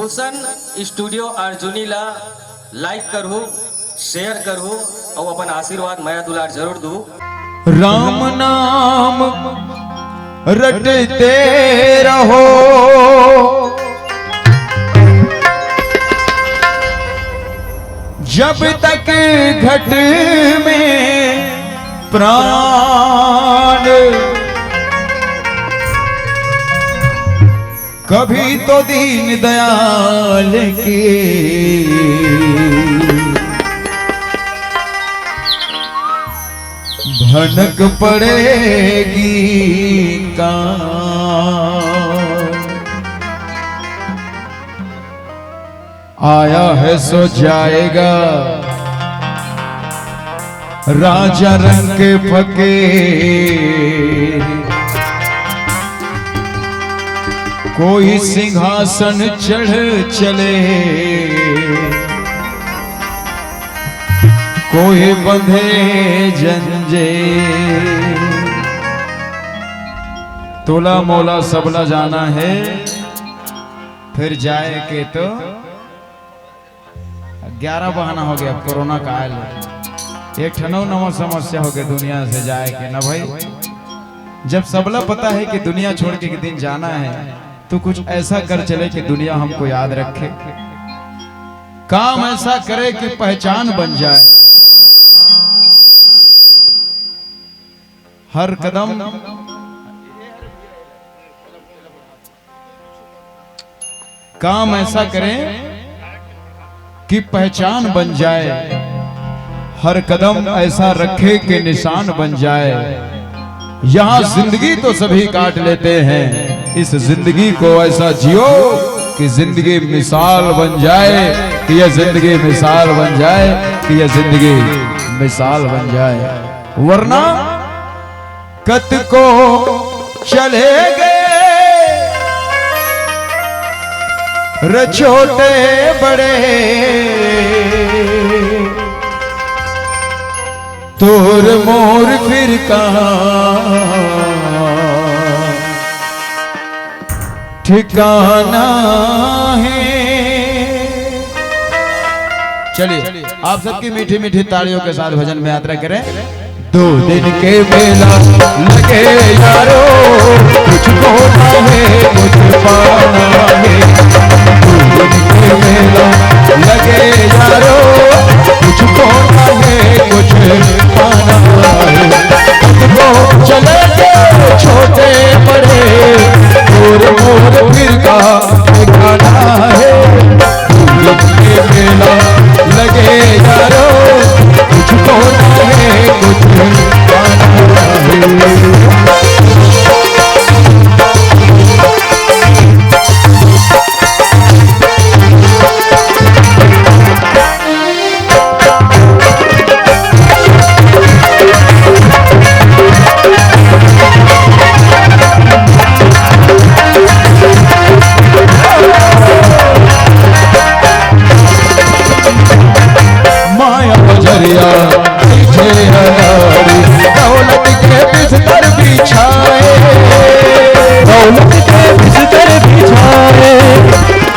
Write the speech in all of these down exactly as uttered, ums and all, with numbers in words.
रोशन studio Arjuni ला like करहू, share करहू अउ अपन आशीर्वाद, मया दुलार जरूर दू। राम नाम रटते रहो, जब तक घट में प्राण। कभी तो दीन दयाल की भनक पड़ेगी कान। आया है सो जाएगा, राजा रंग फकीर। कोई सिंहासन चढ़ चले, कोई बंधे जंजीर। तोला मोला सबला जाना है, फिर जाए के तो ग्यारह बहाना हो गया कोरोना काल। एक ठन अउ नवा समस्या हो गया दुनिया से जाए के ना भाई। जब सबला पता है कि दुनिया छोड़ के एक दिन जाना है, तो कुछ ऐसा कर चले कि दुनिया हमको याद रखे। काम ऐसा करे कि पहचान बन जाए। हर कदम काम ऐसा करें कि पहचान बन जाए, हर कदम ऐसा रखे कि निशान बन जाए। यहाँ जिंदगी तो सभी काट लेते हैं, इस जिंदगी को ऐसा जियो कि जिंदगी मिसाल बन जाए, कि यह जिंदगी मिसाल बन जाए, कि यह जिंदगी मिसाल बन जाए। वरना कतको चले गए रे छोटे बड़े, तोर मोर फिर कहाँ ठिकाना है। चलिए, आप सबकी मीठी मीठी तालियों के साथ भजन में यात्रा करें। दो दिन के मेला लगे यारो, कुछ खोना है, कुछ पाना है। दो दिन के मेला लगे यारो, कुछ खोना है, कुछ पाना है। वो चले गए छोटे बड़े, और मोर फिर का ठिकाना है। दो दिन के मेला लगे यारो, कुछ खोना है, कुछ पाना है। माया बजरिया पीछे अनाड़ी, दौलत के बिस्तर बिछाए, दौलत के बिस्तर बिछाए।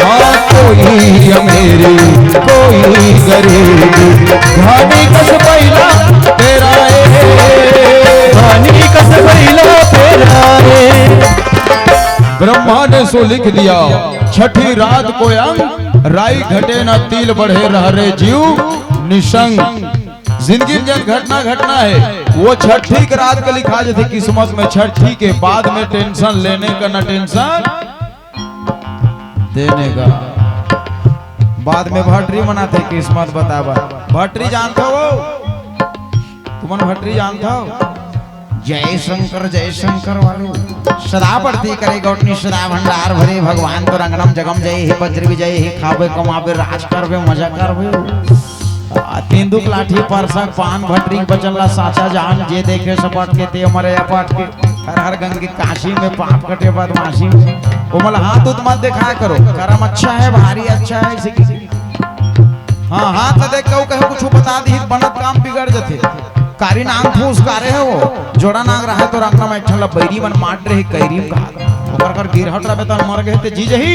हाँ, कोई अमीरी, कोई गरीबी, धानी कस बैला तेरा ए, धानी कस बैला तेरा ए। ब्रह्मा ने सो लिख दिया, छठी रात को अंग, राई घटे ना तिल बढ़े, रह रे जीव निसंग। जिंदगी में जन घटना घटना है, वो छठी के रात के लिखा जाथे किस्मत में, छठी के बाद में टेंशन लेने का ना टेंशन देने का। बाद में भटरी मनाथे किस्मत बतावा। भटरी जानथो वो? तुमन भटरी जानथो? जय शंकर, जय शंकर वालो। सदा बढ़ती करे गौटनी, सदा भंडार भरे। भगवान तोर अंगनम जगम जय हे, बज्र विजय हे, खाबे कमाबे, राज करबे, मजा करबे। आ, तेंदुक लाठी परसक पान भटरी के बचन ला साचा जान, जे देखे सपट के ते मरे अपट के। हर हर गंगे काशी में पाप कटे बदमाशी में। ओमन ला हाथ उत मत दिखाया करो, करम अच्छा है, भारी अच्छा है, इसे किसी हाँ, हाथ ला देख के ऊ कहे कुछ बता दी, बनत काम बिगड़ जथे। कारी नांग फूस कारे है वो, जोड़ा नांग रहा तो रंगना में एक ठन ला बैरी मन मार रहे, कैरी में कहा। ओकर कर गिरहट रहे तो मर गए ते जी जही।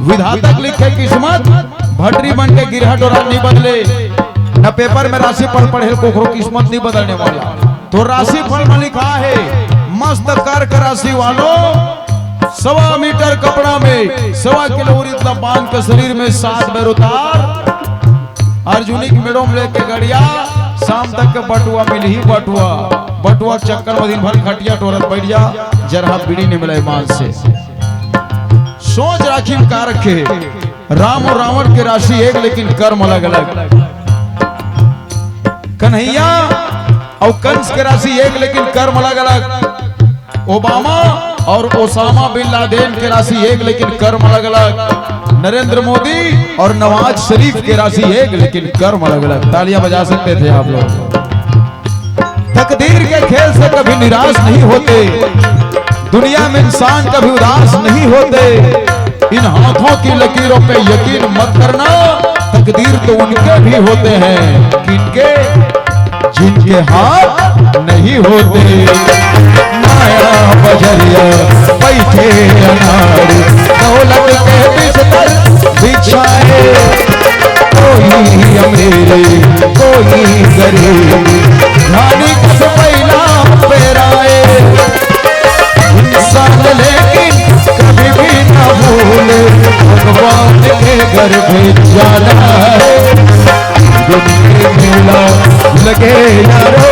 विधाता के लिखे किस्मत, भटरी बन के गिरहा डोरा नहीं बदले, न पेपर में राशिफल पढ़े, कोकरो किस्मत नहीं बदलने वाला। तो राशिफल में लिखा है, मस्त कर्क राशि वालों, सवा मीटर कपड़ा में सवा किलो उड़ीद ला बांध के शरीर में सात बेर उतार, अर्जुनी के मेड़ो में लेके गड़िया, शाम तक के बटुआ मिलही बटुआ। बटुआ के चक्कर में दिन भर खटिया टोरत बैठ जा, जरहा बीड़ी नहीं मिले ईमान से। सोच राखी में का रखे हे। राम और रावण के राशि एक, लेकिन कर्म अलग अलग। कन्हैया और कंस के राशि एक, लेकिन कर्म अलग अलग। ओबामा और ओसामा बिन लादेन के राशि एक, लेकिन कर्म अलग अलग। नरेंद्र मोदी और नवाज शरीफ के राशि एक, लेकिन कर्म अलग अलग। तालियां बजा सकते थे आप लोग। तकदीर के खेल से कभी निराश नहीं होते, दुनिया में इंसान कभी उदास नहीं होते। इन हाथों की लकीरों पे यकीन मत करना, तकदीर तो उनके भी होते हैं, किनके, जिनके हाथ नहीं होते। माया बजरिया बैठे अनाड़ी, दौलत के बिस्तर बिछाए, कोई अमीर, कोई गरीब, रानी कस पैला पेराए। इंसान लेकिन कभी भी ना भूले, भगवान के घर में जाना है। दुख के मेला लगे यारो,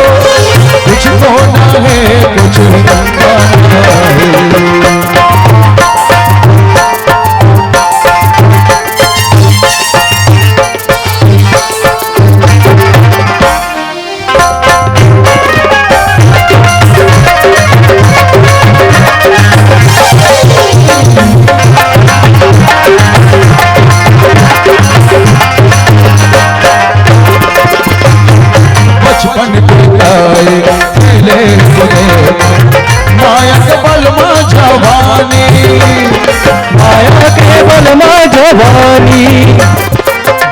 कुछ खोना है, कुछ पाना है। बचपन बिताए खेले कूदे, माया के बल में जवानी, माया के बल में जवानी।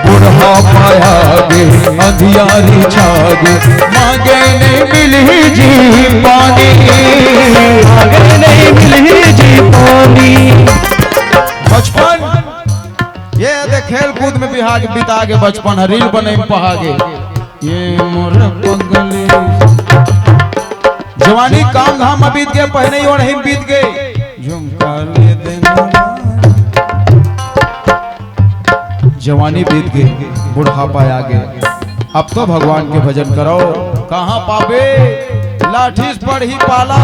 बुढ़ापा आगे अंधियारी छागे, मांगे नहीं मिली जी पानी, मांगे नहीं मिली जी पानी। बचपन ये दे खेल कूद में बिहाग बिता के बचपन है, रील बने में पहा गे। ये मोर पगली। जवानी काम धाम में बीत गए, पहने ही ओढ़े में बीत गए। झुमका ले दे मोरा। जवानी बीत गई, बुढ़ापा आ गए। अब तो भगवान के भजन करो। कहाँ पाबे? लाठी से पड़ही पाला,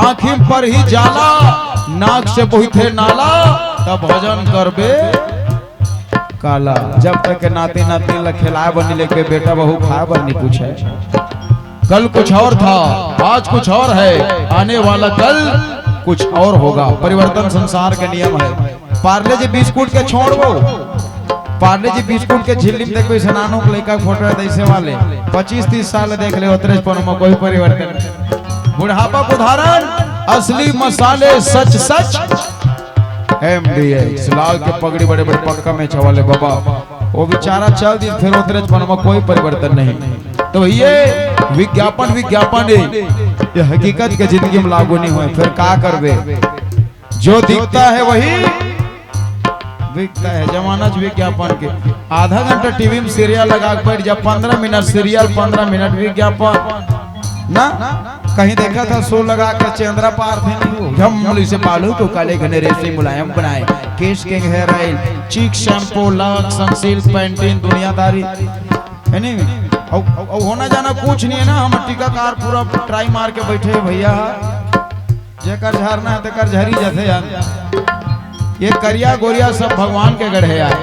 आँखी में पड़ही जाला, नाक से बहिथे नाला, तब भजन करबे काला। जब तक के नाती नातिन ला खिलाए बर नहीं लेके, बेटा बहू खाए बर नहीं पूछे। कल कुछ और था, आज कुछ और है, आने वाला कल कुछ और होगा। परिवर्तन संसार के नियम है। पार्ले जी बिस्कुट के छोड़बो, पार्ले जी बिस्कुट के झिल्ली में देखबो, ऐसे नानो के लइका के फोटो है, ऐसे वाले पच्चीस तीस साल देख ले, उतरे पन में कोई परिवर्तन नहीं। बुढ़ापा के उदाहरण, असली मसाले सच सच। एमडीएक्स लाल के पगड़ी, बड़े बड़े पक्का में छवाले बाबा, वो बेचारा चल दिस, फिर उतरे पन में कोई परिवर्तन नहीं। तो ये विज्ञापन, विज्ञापन है, ये हकीकत के जिंदगी में लागू नहीं होय, फिर का करबे? जो दिखता है वही बिकता है। जमाना च विज्ञापन के। आधा घंटा टीवी में सीरियल लगा के बैठ जा, पन्द्रह मिनट सीरियल, पन्द्रह मिनट विज्ञापन। ना, कहीं देखा था शो लगा के चंद्रा पार थे नहीं हो। झम से बालू को काले घने रेशमी मुलायम बनाए, केश किंग हेयर ऑयल, चीक शैम्पू, लक्स, सनसिल्क, पैंटीन, दुनियादारी, है नहीं? अब, अब, अब होना जाना कुछ नहीं है ना, हम टीकाकार पूरा ट्राई मार के बैठे हैं भैया। जेकर झरना है तेकर झरी जथे यार। ये करिया गोरिया सब भगवान के गढ़े आए।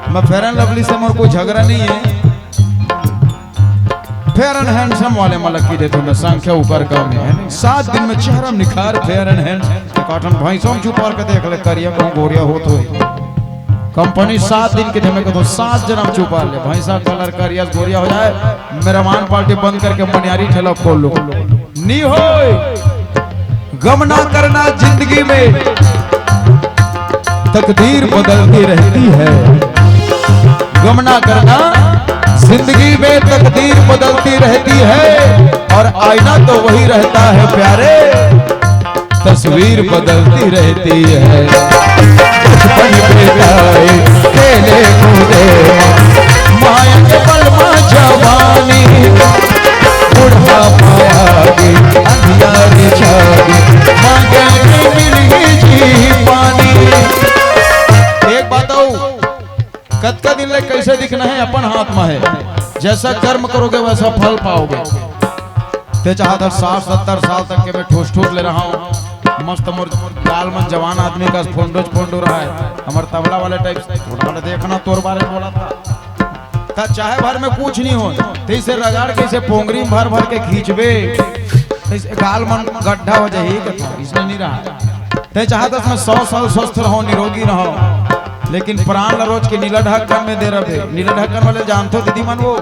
मैं फेयर एंड लवली से मोर कोई झगड़ा नहीं है। फेयर एंड हैंडसम वाले मलक की देते मैं संख्या ऊपर कम है। सात दिन में चेहरा निखार फेयर एंड हैंडसम। काटन भैंसों में छुपार के देख ले करिया कहूँ गोरिया होत होई। कंपनी सात दिन के थे, मैं कहता हूँ सात जन्म छुपा ले। भैंसा कलर करिया गोरिया हो जाए, मेहमान पार्टी बंद करके मनियारी ठेला खोल लो। नी होय, गम ना करना जिंदगी में, तकदीर बदलती रहती है। गम ना करना, जिंदगी में तकदीर बदलती रहती है, और आईना तो वही रहता है प्यारे। तस्वीर बदलती रहती है। बचपन बिताए खेले कूदे, माया के पल मा जवानी, बुढ़ापा आगे, अंधियारे छागे, मांगे के मिली जी पानी। एक बात अउ, कतका दिन ले कैसे दिखना है, अपन हाथ में है। जैसा कर्म करोगे, वैसा फल पाओगे। ते चाहत हस साठ सत्तर साल तक के मैं ठूस ठूस ले रहा हूँ, मस्त मोर गाल मन जवान आदमी का फोंडो फोंडो रहा है, हमर तबला वाले टाइप से। थोड़ा वाला देखना, तोर बारे में बोला था। त चाहे भर में कुछ नहीं हो, ते इसे रगड़ के, इसे पोंगरी में भर भर के खींचबे, त इसे गाल मन गड्ढा हो जाही। कथा इसमें नहीं रहा। ते चाहत हस मैं सौ साल स्वस्थ रहो, निरोगी रहो, लेकिन प्राण ला रोज के नीला ढक्कन में दे रहे। नीला ढक्कन वाले जानथो दीदी मन वो?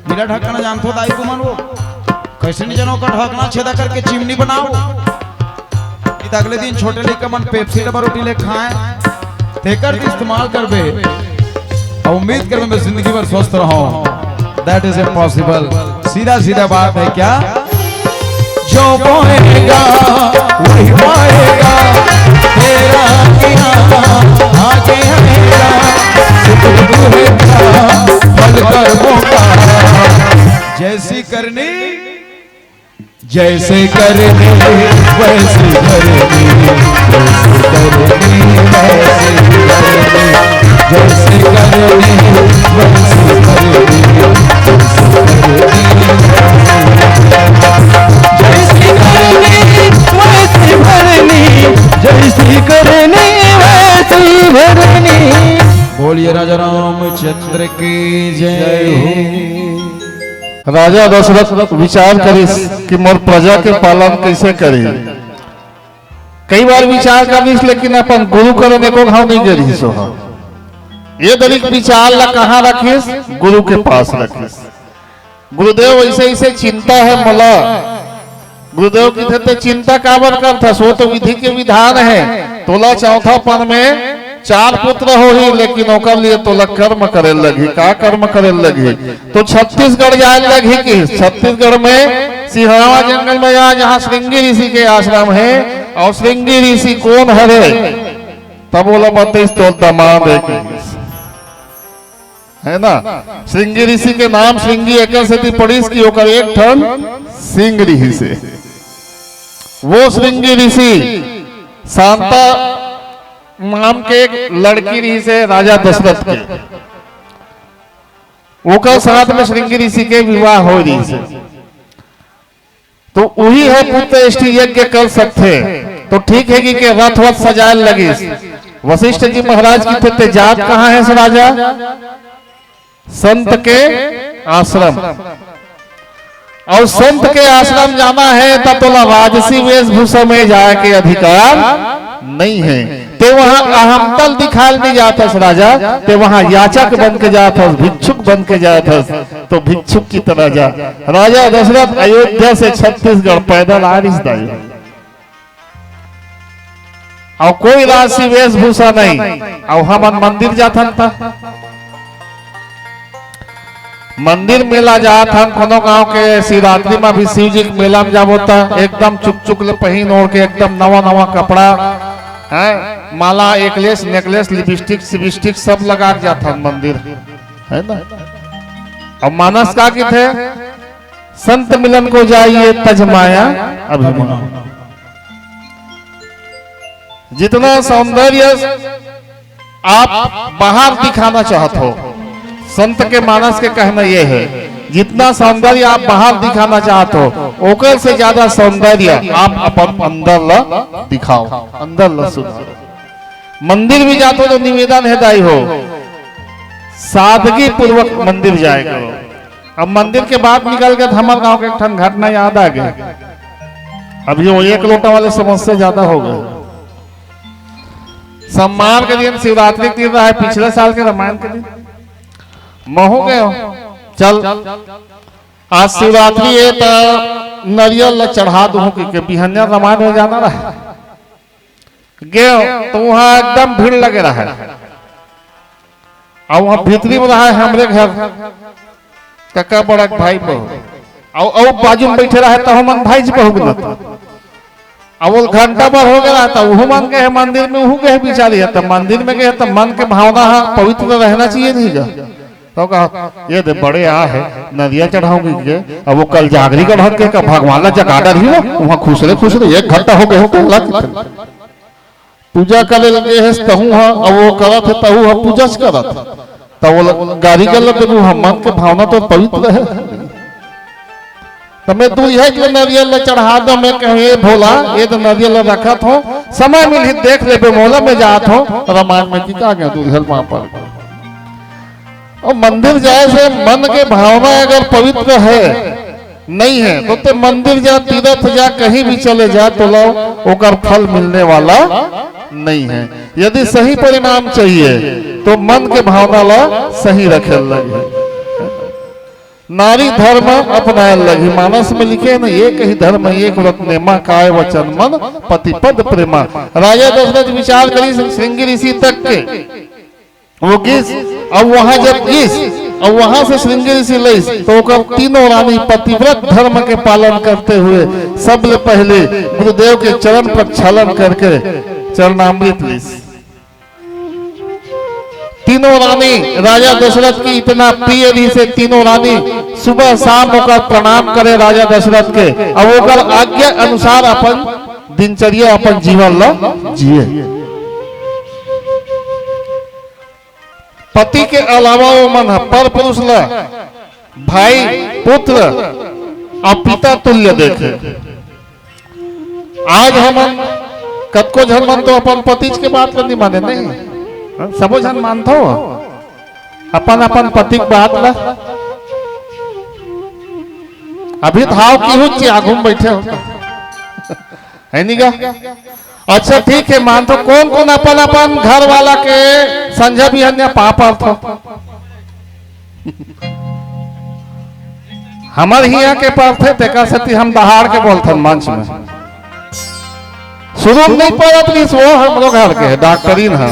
नीला ढक्कन जानथो दाई तुमन वो? कैसे नहीं जानो, ओकर ढक्कना छेदा करके चिमनी बनाओ। इत अगले दिन छोटे लइका मन पेप्सी डब्बा रोटी ले खाए, तेकर भी इस्तेमाल करबे। और उम्मीद करबे मैं जिंदगी भर स्वस्थ रहूं। That is impossible। सीधा सीधा बात है क्या? जो बोएगा वही पाएगा, तेरा किया आगे आएगा, शुक्र तू है क्या फल कर्मों का। जैसी करनी जैसे करनी वैसी भरनी, जैसे करनी वैसी भरनी, जैसे करनी वैसी भरनी, जैसे करनी वैसी भरनी। जैसी करनी वैसी भरनी, जैसी करनी वैसी भरनी। बोलिए राजा रामचंद्र की जय हो। राजा दशरथ विचार करिस कि मोर प्रजा के पालन कैसे करी। कई बार विचार करिस, लेकिन अपन गुरु करन एको घाव नहीं गे रिहिस ओहा। ये दरिक विचार ला कहाँ रखिस? गुरु के पास रखिस। गुरुदेव, ऐसे ऐसे चिंता है मोला। गुरुदेव कहिथे, "ते चिंता काबर करथस? वो तो विधि के विधान है। तोला चौथापन में चार पुत्र होही, लेकिन ओकर लिए तोला कर्म करे लगही।" का कर्म करे लगही? तो छत्तीसगढ़ जाए लगही कि छत्तीसगढ़ में सिहावा जंगल में जा, जहाँ श्रृंगी ऋषि के आश्रम है। और श्रृंगी ऋषि कौन हरे? तब ओला बतइस, "तोर दमाद है," कहिस। है ना? श्रृंगी ऋषि के नाम श्रृंगी एकर सेती पड़िस कि ओकर एक ठन सिंग रिहिस हे। वो श्रृंगी ऋषि शांता नाम के एक लड़की रिहिस हे राजा दशरथ के, ओकर साथ में श्रृंगी ऋषि के विवाह हो रिहिस हे। तो उही हे पुत्र इष्ट यज्ञ कर सकथे। तो ठीक हे कि के रथ वथ सजाए लगिस। वशिष्ठ जी महाराज कहिथे, "ते जात कहाँ हे राजा?" "संत के आश्रम।" और संत के आश्रम जाना हे त तोला राजसी वेशभूषा में जाए के अधिकार नहीं हे। ते वहां अहमतल दिखाए नहीं जात हस राजा, ते वहां याचक बन के जात हस, भिक्षुक बन के जात हस। तो भिक्षुक की तरह जा। राजा दशरथ अयोध्या से छत्तीसगढ़ पैदल आ रिहिस दाई। और कोई राजसी वेशभूषा नहीं। और हमन मंदिर जाथन त मंदिर मेला जाथन, कोनो गांव के शिवरात्रि में भी शिव जी के मेला में जाबो त एकदम चुक चुक ले पहिन ओढ़ के एकदम नवा नवा कपड़ा, हैं, माला, एकलेस, नेकलेस, लिपस्टिक, सिबिस्टिक सब लगा के जाथन मंदिर। है ना? अब मानस का कहिथे, "संत मिलन को जाइए तज माया अभिमान।" जितना सौंदर्य आप बाहर दिखाना चाहत हो, संत के मानस के कहना ये है, जितना सौंदर्य आप बाहर दिखाना चाहत हो, ओकर से ज्यादा सौंदर्य आप अपन अंदर ला दिखाओ, अंदर ला सुधारो। मंदिर भी जाथो तो निवेदन हे दाई हो, सादगी पूर्वक मंदिर जाए करो। अब मंदिर के बात निकल के त हमर गांव के एक ठन घटना याद आ गे। अभी वो एक लोटा वाले समस्या ज्यादा हो गे। सम्मान के दिन, शिवरात्रि के दिन रहा हे, पिछले साल के रामायण के दिन महू गे हो। चल, आज शिवरात्रि हे त नरियल ला चढ़ा दूं कि के बिहनिया रामायण में जाना रहा हे। गेंव तो वहां एकदम भीड़ लगे रहा हे। और वहां भीतरी में रहा हे हमरे घर कका बड़ा भाई बहू, और, और बाजू में बैठे रहा हे त हमन भाई जी बहू के नाते। अब वो घंटा भर हो गया, त उहू मन गए मंदिर में, उहू गए बिचारी है, त मंदिर में गए, त मन के भावना ह पवित्र रहना चाहिए, नहीं गा? तो कहा, "ये दे बड़े आ है, नरिया चढ़ाऊंगी के।" अब वो कल जागरी का ढंग के का भगवान ला जगा डरही वो, वहाँ खुसरे खुसरे एक घंटा हो गए हो, कहला कि पूजा करे लगे है तहू ह, अब वो करत है तहू ह, पूजा च करत है। त वो ल-, गारी गलत देबू, हम मन के भावना तो पवित्र है। त मैं दूरिहा के नरियल ल चढ़ा दो, मैं कहूँ, "ए भोला, ये तो नरियल ल रखत हो, समय मिलही देख लेबे मोला, मैं जात हो।" रामायण में की का गया दूरिहा ल वहां पर। और मंदिर जाए से मन के भावना अगर पवित्र है, नहीं है, तो ते मंदिर जा, तीर्थ जा, कहीं भी चले जा, तो लो, ओकर फल मिलने वाला नहीं है। यदि सही परिणाम चाहिए, तो मन के भावना ला सही रखे लगे। नारी धर्म अपनाए लगी। मानस में लिखे न, "एक ही धर्म, एक व्रत नेमा, काय वचन मन, पति पद प्रेमा।" राजा दशरथ विचार करी श्रृंगी ऋषि तक के, वो गिस, अब वहां जब गिस, अब वहां से श्रृंगी ऋषि लइस, तो ओकर तीनों रानी पतिव्रत धर्म के पालन करते हुए सबले पहले गुरुदेव के चरण प्रक्षालन करके चरणामृत लिस। तीनों रानी राजा दशरथ की इतना प्रिय रही से तीनों रानी सुबह शाम ओकर प्रणाम करे राजा दशरथ के, अब ओकर आज्ञा अनुसार अपन दिनचर्या, अपन जीवन ला जिए। पति के अलावा वो मन ह पर पुरुष ला भाई, पुत्र और पिता तुल्य देखे। आज हमन कतको झन मन तो अपन पतिज के बात ल नहीं माने, नहीं? हाँ, सबो झन मानथो अपन अपन पति के बात ल। अभी धाव की हुच्ची आगू में बैठे हो, है नहीं गा? अच्छा ठीक है, मानथो कौन कौन अपन अपन घर वाला के संझा बिहनिया पाँव परथो? हमर हिया के परथे, तेकर सेती हम दहाड़ के बोलथन मंच में। शुरू में नहीं परत रहिस, वो हमरो घर के है, डॉक्टरीन है,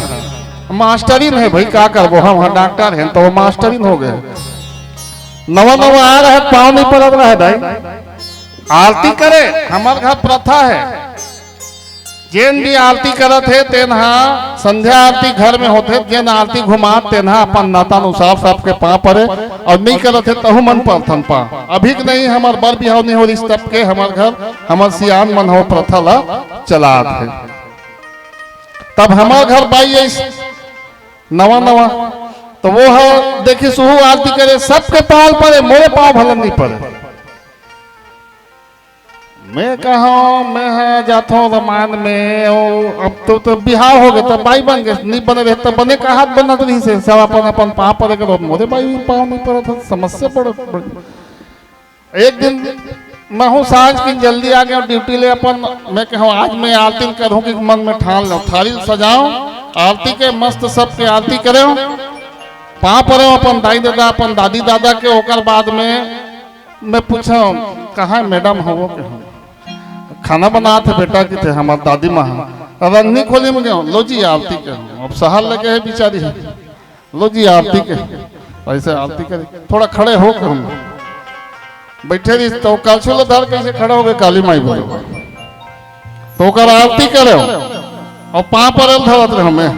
मास्टरीन है भाई, का करबो हम, हाँ, डॉक्टर हैं तो वो मास्टरीन हो गए। नवा नवा आ रहे, पाँव नहीं परत रहे दाई। आरती करे, हमर घर प्रथा है, जेन भी आरती करत हे, तेन हा संध्या आरती घर में होथे, जेन आरती घुमात, तेन हा अपन नातानुसार सबके पाँव परे, और नहीं करत हे, तहु मन परथन पाँव। अभी के नहीं, हमर बर बिहाव नहीं हो रिस तब के, हमर घर, हमर सियान मन हो प्रथा ला चलात हे। तब हमर घर बाई अइस नवा नवा, तो वो हा देखिस उहू आरती करे, सबके पाँव परे, मोरे पाँव भलन नहीं परे। मैं कहा, मैं हा जाथो रामायण में, ओ, अब तो, तो बिहाव हो गए, तब बाई बन गए, नहीं बने रहे, तब बने का हाथ बनत रहिस हे, सब अपन, अपन पाँव परे करो, मोरे बाई पाँव नहीं परत हे, समस्या बड़, बड़। एक दिन मैं हूँ सांझ की जल्दी आ गया ड्यूटी ले अपन, मैं कहा, "आज मैं आरती करहूँ कि मन में ठान लो, थारी सजाओ, आरती के मस्त सबके आरती करे, पाँव परे अपन दाई दादा, अपन दादी दादा के, ओकर बाद में मैं पूछा, "कहाँ है मैडम?" हो वो के हम खाना बनात हे बेटा, किथे हमर दादी माँ ह। रंधनी खोली में गयो, "लो जी आरती के।" अब सहर लगे है बिचारी है, "लो जी आरती के।" ऐसे आरती करे, थोड़ा खड़े हो के हम बैठे रही, तो कलछुल धर के ऐसे खड़े हो गए, "काली माई बोलो।" तो ओकर आरती करे और पाँव परल धरत रहे हमें।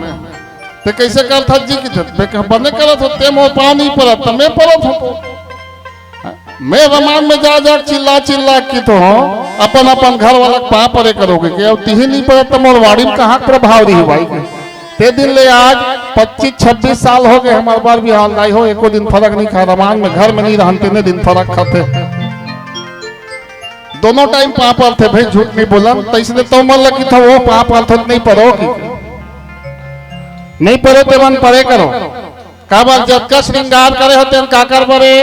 "ते कैसे करत हस जी?" किथे, "मैं कहा, बने करत हो, ते मोर पाँव नहीं परत, त मैं परत हो।" मैं रामायण में जा जा चिल्ला चिल्ला किथो, अपन अपन घर वाला के पाँव परे करो के, अब तिही नहीं परत त मोर वाणी में कहाँ प्रभाव रही भाई के। ते दिन ले आज पच्चीस छब्बीस साल हो गए, हमर बर बिहाव नहीं हो, एको दिन फरक नहीं खा। रामायण में घर में नहीं रहन, तेने दिन फरक खाथे। दोनों टाइम पाँव परथे भाई, झूठ नहीं बोलन। तैसने तो मन लगी था वो पाँव परथे, नहीं परो की, नहीं परो ते मन परे करो। काबर जतका श्रृंगार करे हो तेन काकर बरे?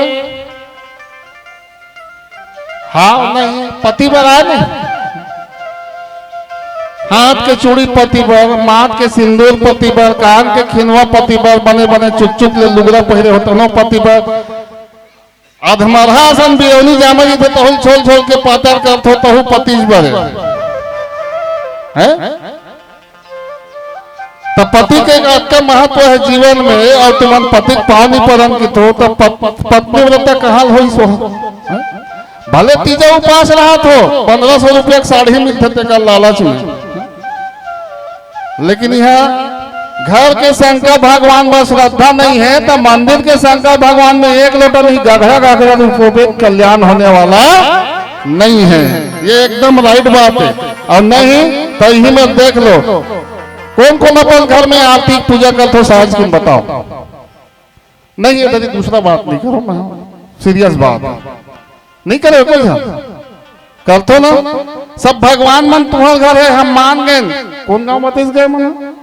हाँ, नहीं, पति बर आय नहीं। हाथ के चूड़ी पति बर, माथ के सिंदूर पति बर, कान के खिनवा पति बर, बने बने चुक चुक ले लुगरा पहिरे हो तनो पति बर। अधमरहा असन बिरौनी जामा जी थे तहुल छोल छोल के पातर करथो तहु पतिज बरे। हैं? त पति के अतका महत्व है जीवन में, और तुमन पति के पाँव नहीं परन किथो, त पत-, पत्नी व्रता कहाँ होइस हो? हैं? भले तीजा उपास रहत हो, पन्द्रह सौ रुपया के साड़ी मिलथे तेकर लालच में, लेकिन यहाँ घर के शंकर भगवान में श्रद्धा नहीं है, तो मंदिर के शंकर भगवान में एक लोटा नहीं, गघरा गघरा रुपये में कल्याण होने वाला नहीं है। ये एकदम राइट बात है। और नहीं तो यही में देख लो, कौन कौन अपन घर में आरती पूजा करत हो, साँझ के बताओ। नहीं, ये दादी दूसरा बात नहीं करो, मैं सीरियस बात नहीं करे कोई हम। करथो ना, सब भगवान मन तुम्हर घर है, हम मान गए। कौन गांव बतेस गए मन?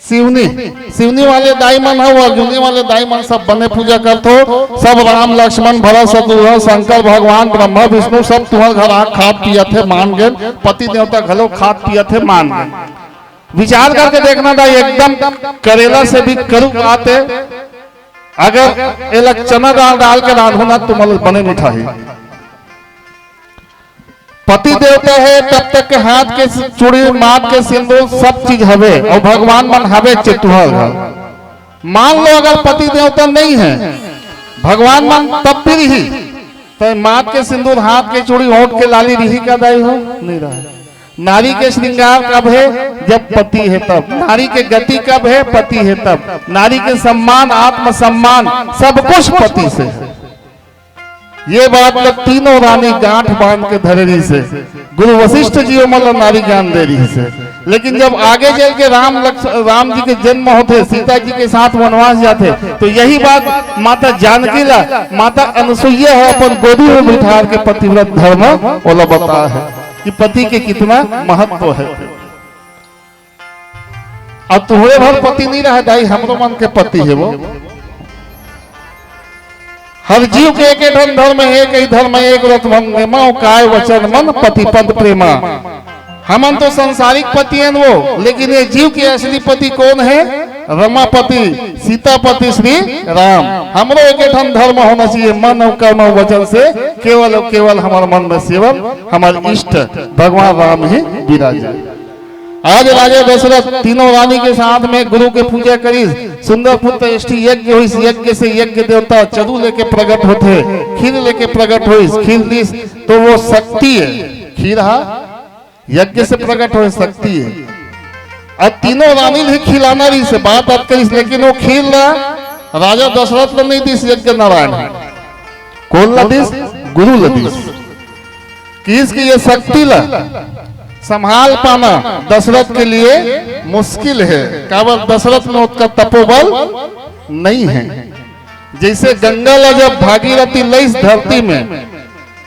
सिवनी। सिवनी वाले दाई मन हो, अर्जुनी वाले दाई मन, सब बने पूजा करथो। सब राम, लक्ष्मण, भरत, शत्रुघ्न, शंकर भगवान, ब्रह्मा, विष्णु, सब तुम्हर घर आके खात पियत हे, मान गए। पति देवता घलो खात पियत हे, मान गए। विचार करके देखना दाई, एकदम करेला से भी करू बात है। अगर एला चना दाल डाल के रांधो ना, तुम्हारे बने मिठाही। पति देवता है, तब तक के हाथ के चूड़ी, माथ के सिंदूर, सब चीज हवे, और भगवान मन हवे चे तुम्हर घर। मान लो अगर पति देवता नहीं है, भगवान मन तब भी रही, तो माथ के सिंदूर, हाथ के चूड़ी, ओंठ के लाली रही का दाई हो? नहीं रहा। नारी के श्रृंगार कब है? जब पति है तब। नारी के गति कब है? पति है तब। नारी के सम्मान, आत्मसम्मान, सब कुछ पति से है। ये बात ल तीनों रानी गांठ बांध के धरे रहिसे। गुरु वशिष्ठ जी ओमन ल नारी ज्ञान दे रहिसे। लेकिन जब आगे चल के राम लक्ष-, राम जी के जन्म होथे, सीता जी के साथ वनवास जाथे, तो यही बात माता जानकी ला माता अनसुईया ह अपन गोदी में बिठार के पतिव्रत धर्म ओला बताय हे कि पति के कितना महत्व है। अब तुहरे भर पति नहीं रहा दाई, हमरो मन के पति हे वो। हर जीव के एके ठन धर्म हे, एक ही धर्म हे, एक व्रत भंग नेमा, काय वचन मन पति पद प्रेमा। हमन तो संसारिक पति हन वो, लेकिन ये जीव के असली पति कौन है? रमापति, सीतापति श्री राम। हमरो एके ठन धर्म होना चाहिए, मन और कर्म और वचन से केवल और केवल हमारे मन में सेवल हमारे इष्ट भगवान राम ही विराजे। आज राजा दशरथ तीनों रानी के साथ में गुरु के पूजा करिस, सुंदर पुत्र यष्टि यज्ञ होइस, यज्ञ से यज्ञ देवता चरु लेके प्रगट होथे, खीर लेके प्रगट होइस, खीर दिस, तो वो शक्ति है, खीर हा यज्ञ से प्रगट होए शक्ति है। अब तीनों रानी ल ही खिलाना रहिस, बात बात करिस, लेकिन वो खीर ला राजा दशरथ ला नहीं दिस, यज्ञ नारायण। कौन ला दिस? गुरु ला दिस। किस की ये शक्ति ला संभाल पाना दशरथ के लिए मुश्किल है, काबर दशरथ में उसका तपोबल नहीं है। जैसे गंगा ला जब भागीरथी लइस धरती में,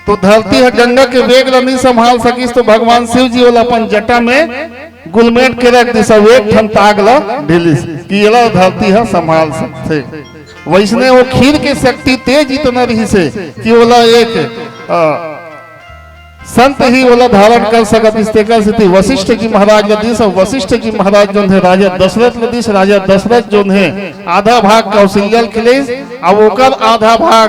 तो धरती ह गंगा के वेग ला नहीं संभाल सकिस, तो भगवान शिव जी ओला अपन जटा में गुलमेट के रख दिस, अउ एक ठन ताग ला ढिलिस कि एला धरती ह संभाल सकथे। वैसने वो खीर के शक्ति तेज इतना रहिसे कि ओला एक, अ, संत ही ओला धारण कर सकत रिहिस। तेकर सेती वशिष्ठ जी महाराज ल दिस, अउ वशिष्ठ जी महाराज जोन हे राजा दशरथ ल दिस। राजा दशरथ जोन हे आधा भाग कौशल्या ल खिलइस, अउ ओकर आधा भाग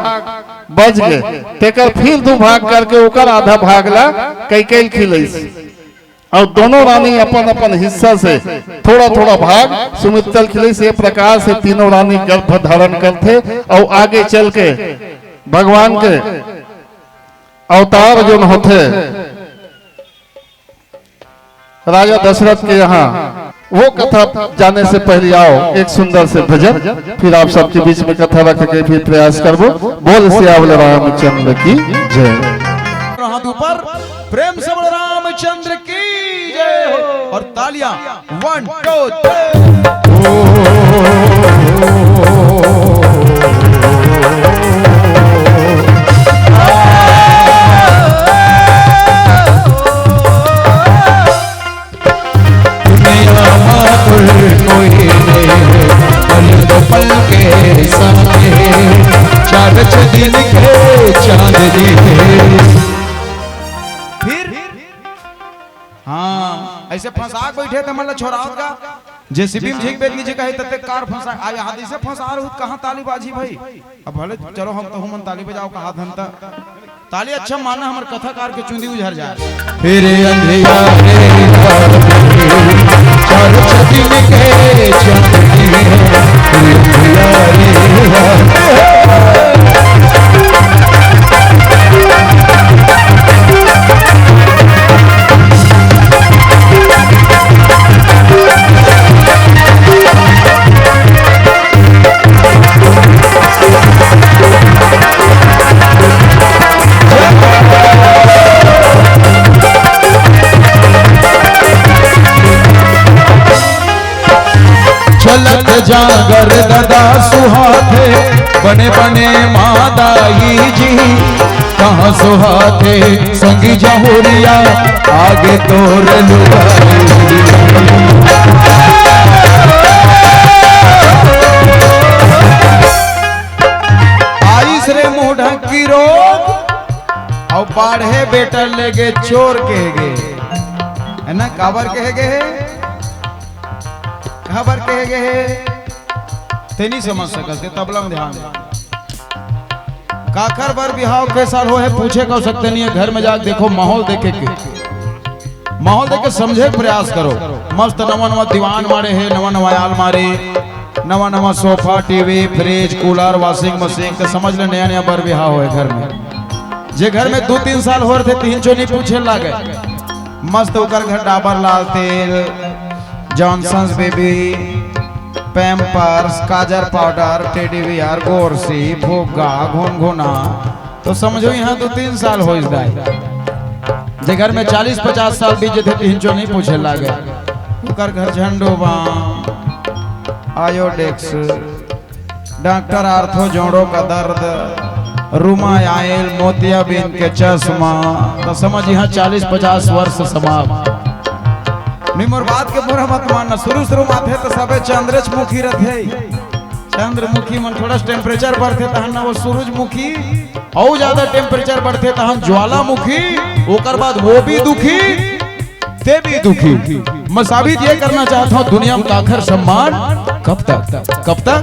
बच गे, तेकर फिर दू भाग करके ओकर आधा भाग ला कैकेयी ल खिलइस। अउ दोनों रानी अपन अपन हिस्सा से थोड़ा थोड़ा भाग सुमित्रा ल खिलइस। ये प्रकार से तीनों रानी गर्भ धारण करथे अउ आगे चल के भगवान के अवतार जोन होथे राजा दशरथ के यहाँ, वो कथा जाने से पहले आओ एक सुंदर से भजन, फिर आप सबके बीच में कथा रख के फिर प्रयास करबो। बोल सियावर रामचंद्र की जय। हाथ ऊपर, प्रेम से बोल रामचंद्र की जय हो। और तालियां, वन, टू, थ्री। दुनिया मा कोई नहीं है, पल दो पल के साथ है, चार छह दिन के चांदनी है। फिर हाँ, ऐसे फंसा के बैठे थे, मतलब, छोड़ावत का, जेसीबी में झींक बेच लीजिए, कहे तत्ते कार फंसा, आ, यहाँ ऐसे फंसा रहू, कहाँ ताली बाजी भाई? अब भले चलो, हम तो हमन ताली बजाओ, कहा धनता। ताली अच्छा माना, हमर कथाकार के चुंदी उझर जाए। फिर अंधियारे रात में, चार छती में कहे चांदनी है, फिर अंधियारे रात में। चलत जांगर ददा सुहाथे, बने बने माँ दाई जी। कहाँ सुहाथे संगी जहुरिया, आगे तोर लुगाई। आइस रे मुँह ढकी रोग, अउ बाढ़े बेटा लेगे चोर कहे गे, है ना? काबर कहे गे हे? काबर कहे गे हे? ते नहीं समझ सकत हे, तबला में ध्यान दे। काखर बर बिहाव के साल हो हे, पूछे का सकते नहीं है। घर में जाके देखो, माहौल देखे के, माहौल देख के समझे के प्रयास करो। मस्त नवा नवा दीवान मारे हे, नवा नवा आलमारी, नवा नवा sofa, TV, fridge, cooler, washing machine, तो समझ ले नया नया बर बिहाव होए घर में। जे घर में दू तीन साल हो रहे थे, तीन चो नहीं पूछे लागे। मस्त ओकर घर डाबर लाल तेल, जॉनसन्स बेबी, पैम्पर्स, काजर पाउडर, टेडी बियर, गोरसी, फुग्गा, घुनघुना, तो समझो यहाँ दू तीन साल होइस दाई। जे घर में चालीस पचास साल बीत जथे, तिहिन चो नहीं पूछे लागे। ओकर घर झंडू बाम, आयोडेक्स, डॉक्टर आर्थो जोड़ों का दर्द, रूमा आयल, मोतियाबिंद के चश्मा, तो समझ यहाँ चालीस पचास वर्ष समाप्त। नहीं, मोर बात के बुरा मत मानना, शुरू शुरू माथे तो सबे चंद्रमुखी रथे। चंद्रमुखी मन थोड़ा टेम्परेचर बढ़थे तहन ना वो सूरजमुखी, अउ ज्यादा टेम्परेचर बढ़थे तहन ज्वालामुखी, ओकर बाद वो भी दुखी, ते भी दुखी। मैं साबित ये करना चाहता हूँ दुनिया में काखर सम्मान कब तक, कब तक?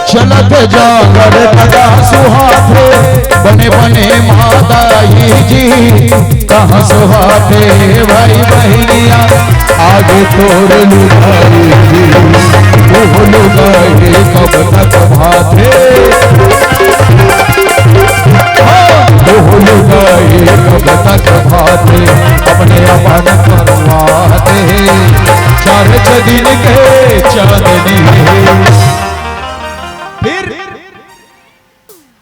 चलत जांगर ददा सुहाथे, बने बने माँ दाई जी। कहाँ सुहाथे भाई बहिनिया, आगे तोर लुगाई, ओह लुगाई कब तक भाथे? हाँ, ओह लुगाई कब तक भाथे? अपने अपन करवाते, चार छ दिन के चांदनी है। फिर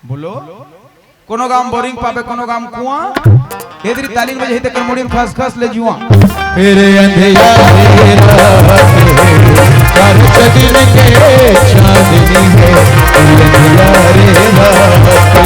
बोलो, कोनो गाम बोरिंग पाबे, कोनो गाम कुआं। एदरी तालिन बजे ही तेकर मुड़ी में खस खस ले जुआ। फिर अंधियारे रात है, चार छ दिन के चांदनी है। फिर अंधियारे रात है।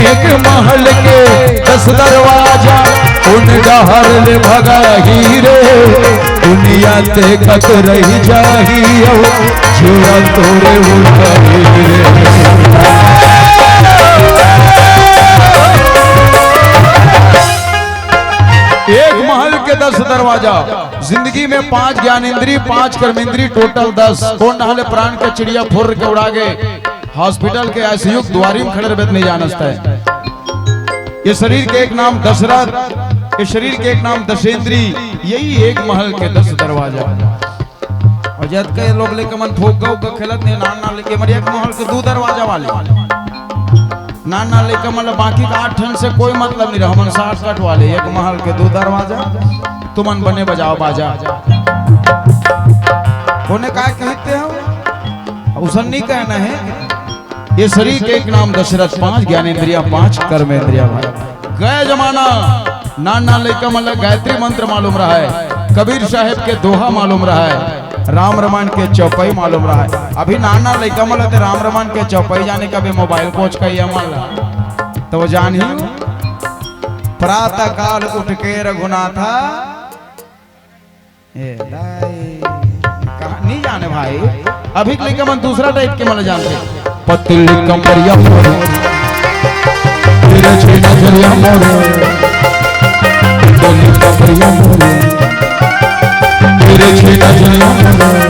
एक महल के दस दरवाजा, उन डहर ले भगाही रे। दुनिया ते कत रही जाही, अउ जुआ तोरे उठाही रे। एक महल के दस दरवाजा, जिंदगी में पांच ज्ञानेंद्री, पांच कर्मेंद्री, टोटल दस। कोन डहर ले प्राण के चिड़िया फुर्र के उड़ा गे, हॉस्पिटल के आईसीयू के दुआरी में खड़े रहबे त नहीं जानस तैं। ये शरीर के एक नाम दशरथ, ये शरीर के एक नाम दशेंद्री, यही एक महल के दस दरवाजा। अउ जतके लोग लइका मन फुग्गा उग्गा खेलत हे, नान नान लइका मन, एक महल के दू दरवाजा वाले। नान नान लइका मन ल बाकी के आठ ठन से कोई मतलब नहीं रहे, हमन शॉर्टकट वाले, एक महल के दू दरवाजा। तुमन बने बजाओ बाजा। कोने काय कहते हो? उसन नहीं कहना है। ये शरीर के एक नाम दशरथ, पांच ज्ञानेंद्रिया, पांच कर्मेंद्रिया भाई। गए जमाना नान नान लइका मन ल गायत्री मंत्र मालूम रहय, कबीर साहेब के दोहा मालूम रहय, राम रमान के चौपाई मालूम रहय। अभी नान नान लइका मन ल ते राम रमान के चौपाई जाने, कभी मोबाइल कोच का ये मन ल तो वो जान ही। प्रातः काल उठ के रघुनाथा ए, दाई, कहाँ, नहीं जाने भाई। अभी के लइका मन दूसरा टाइप के मन जानथे। पतली कमरिया मोरे, तेरे छे नजरिया मोरे, पतली कमरिया मोरे, तेरे छे नजरिया मोरे।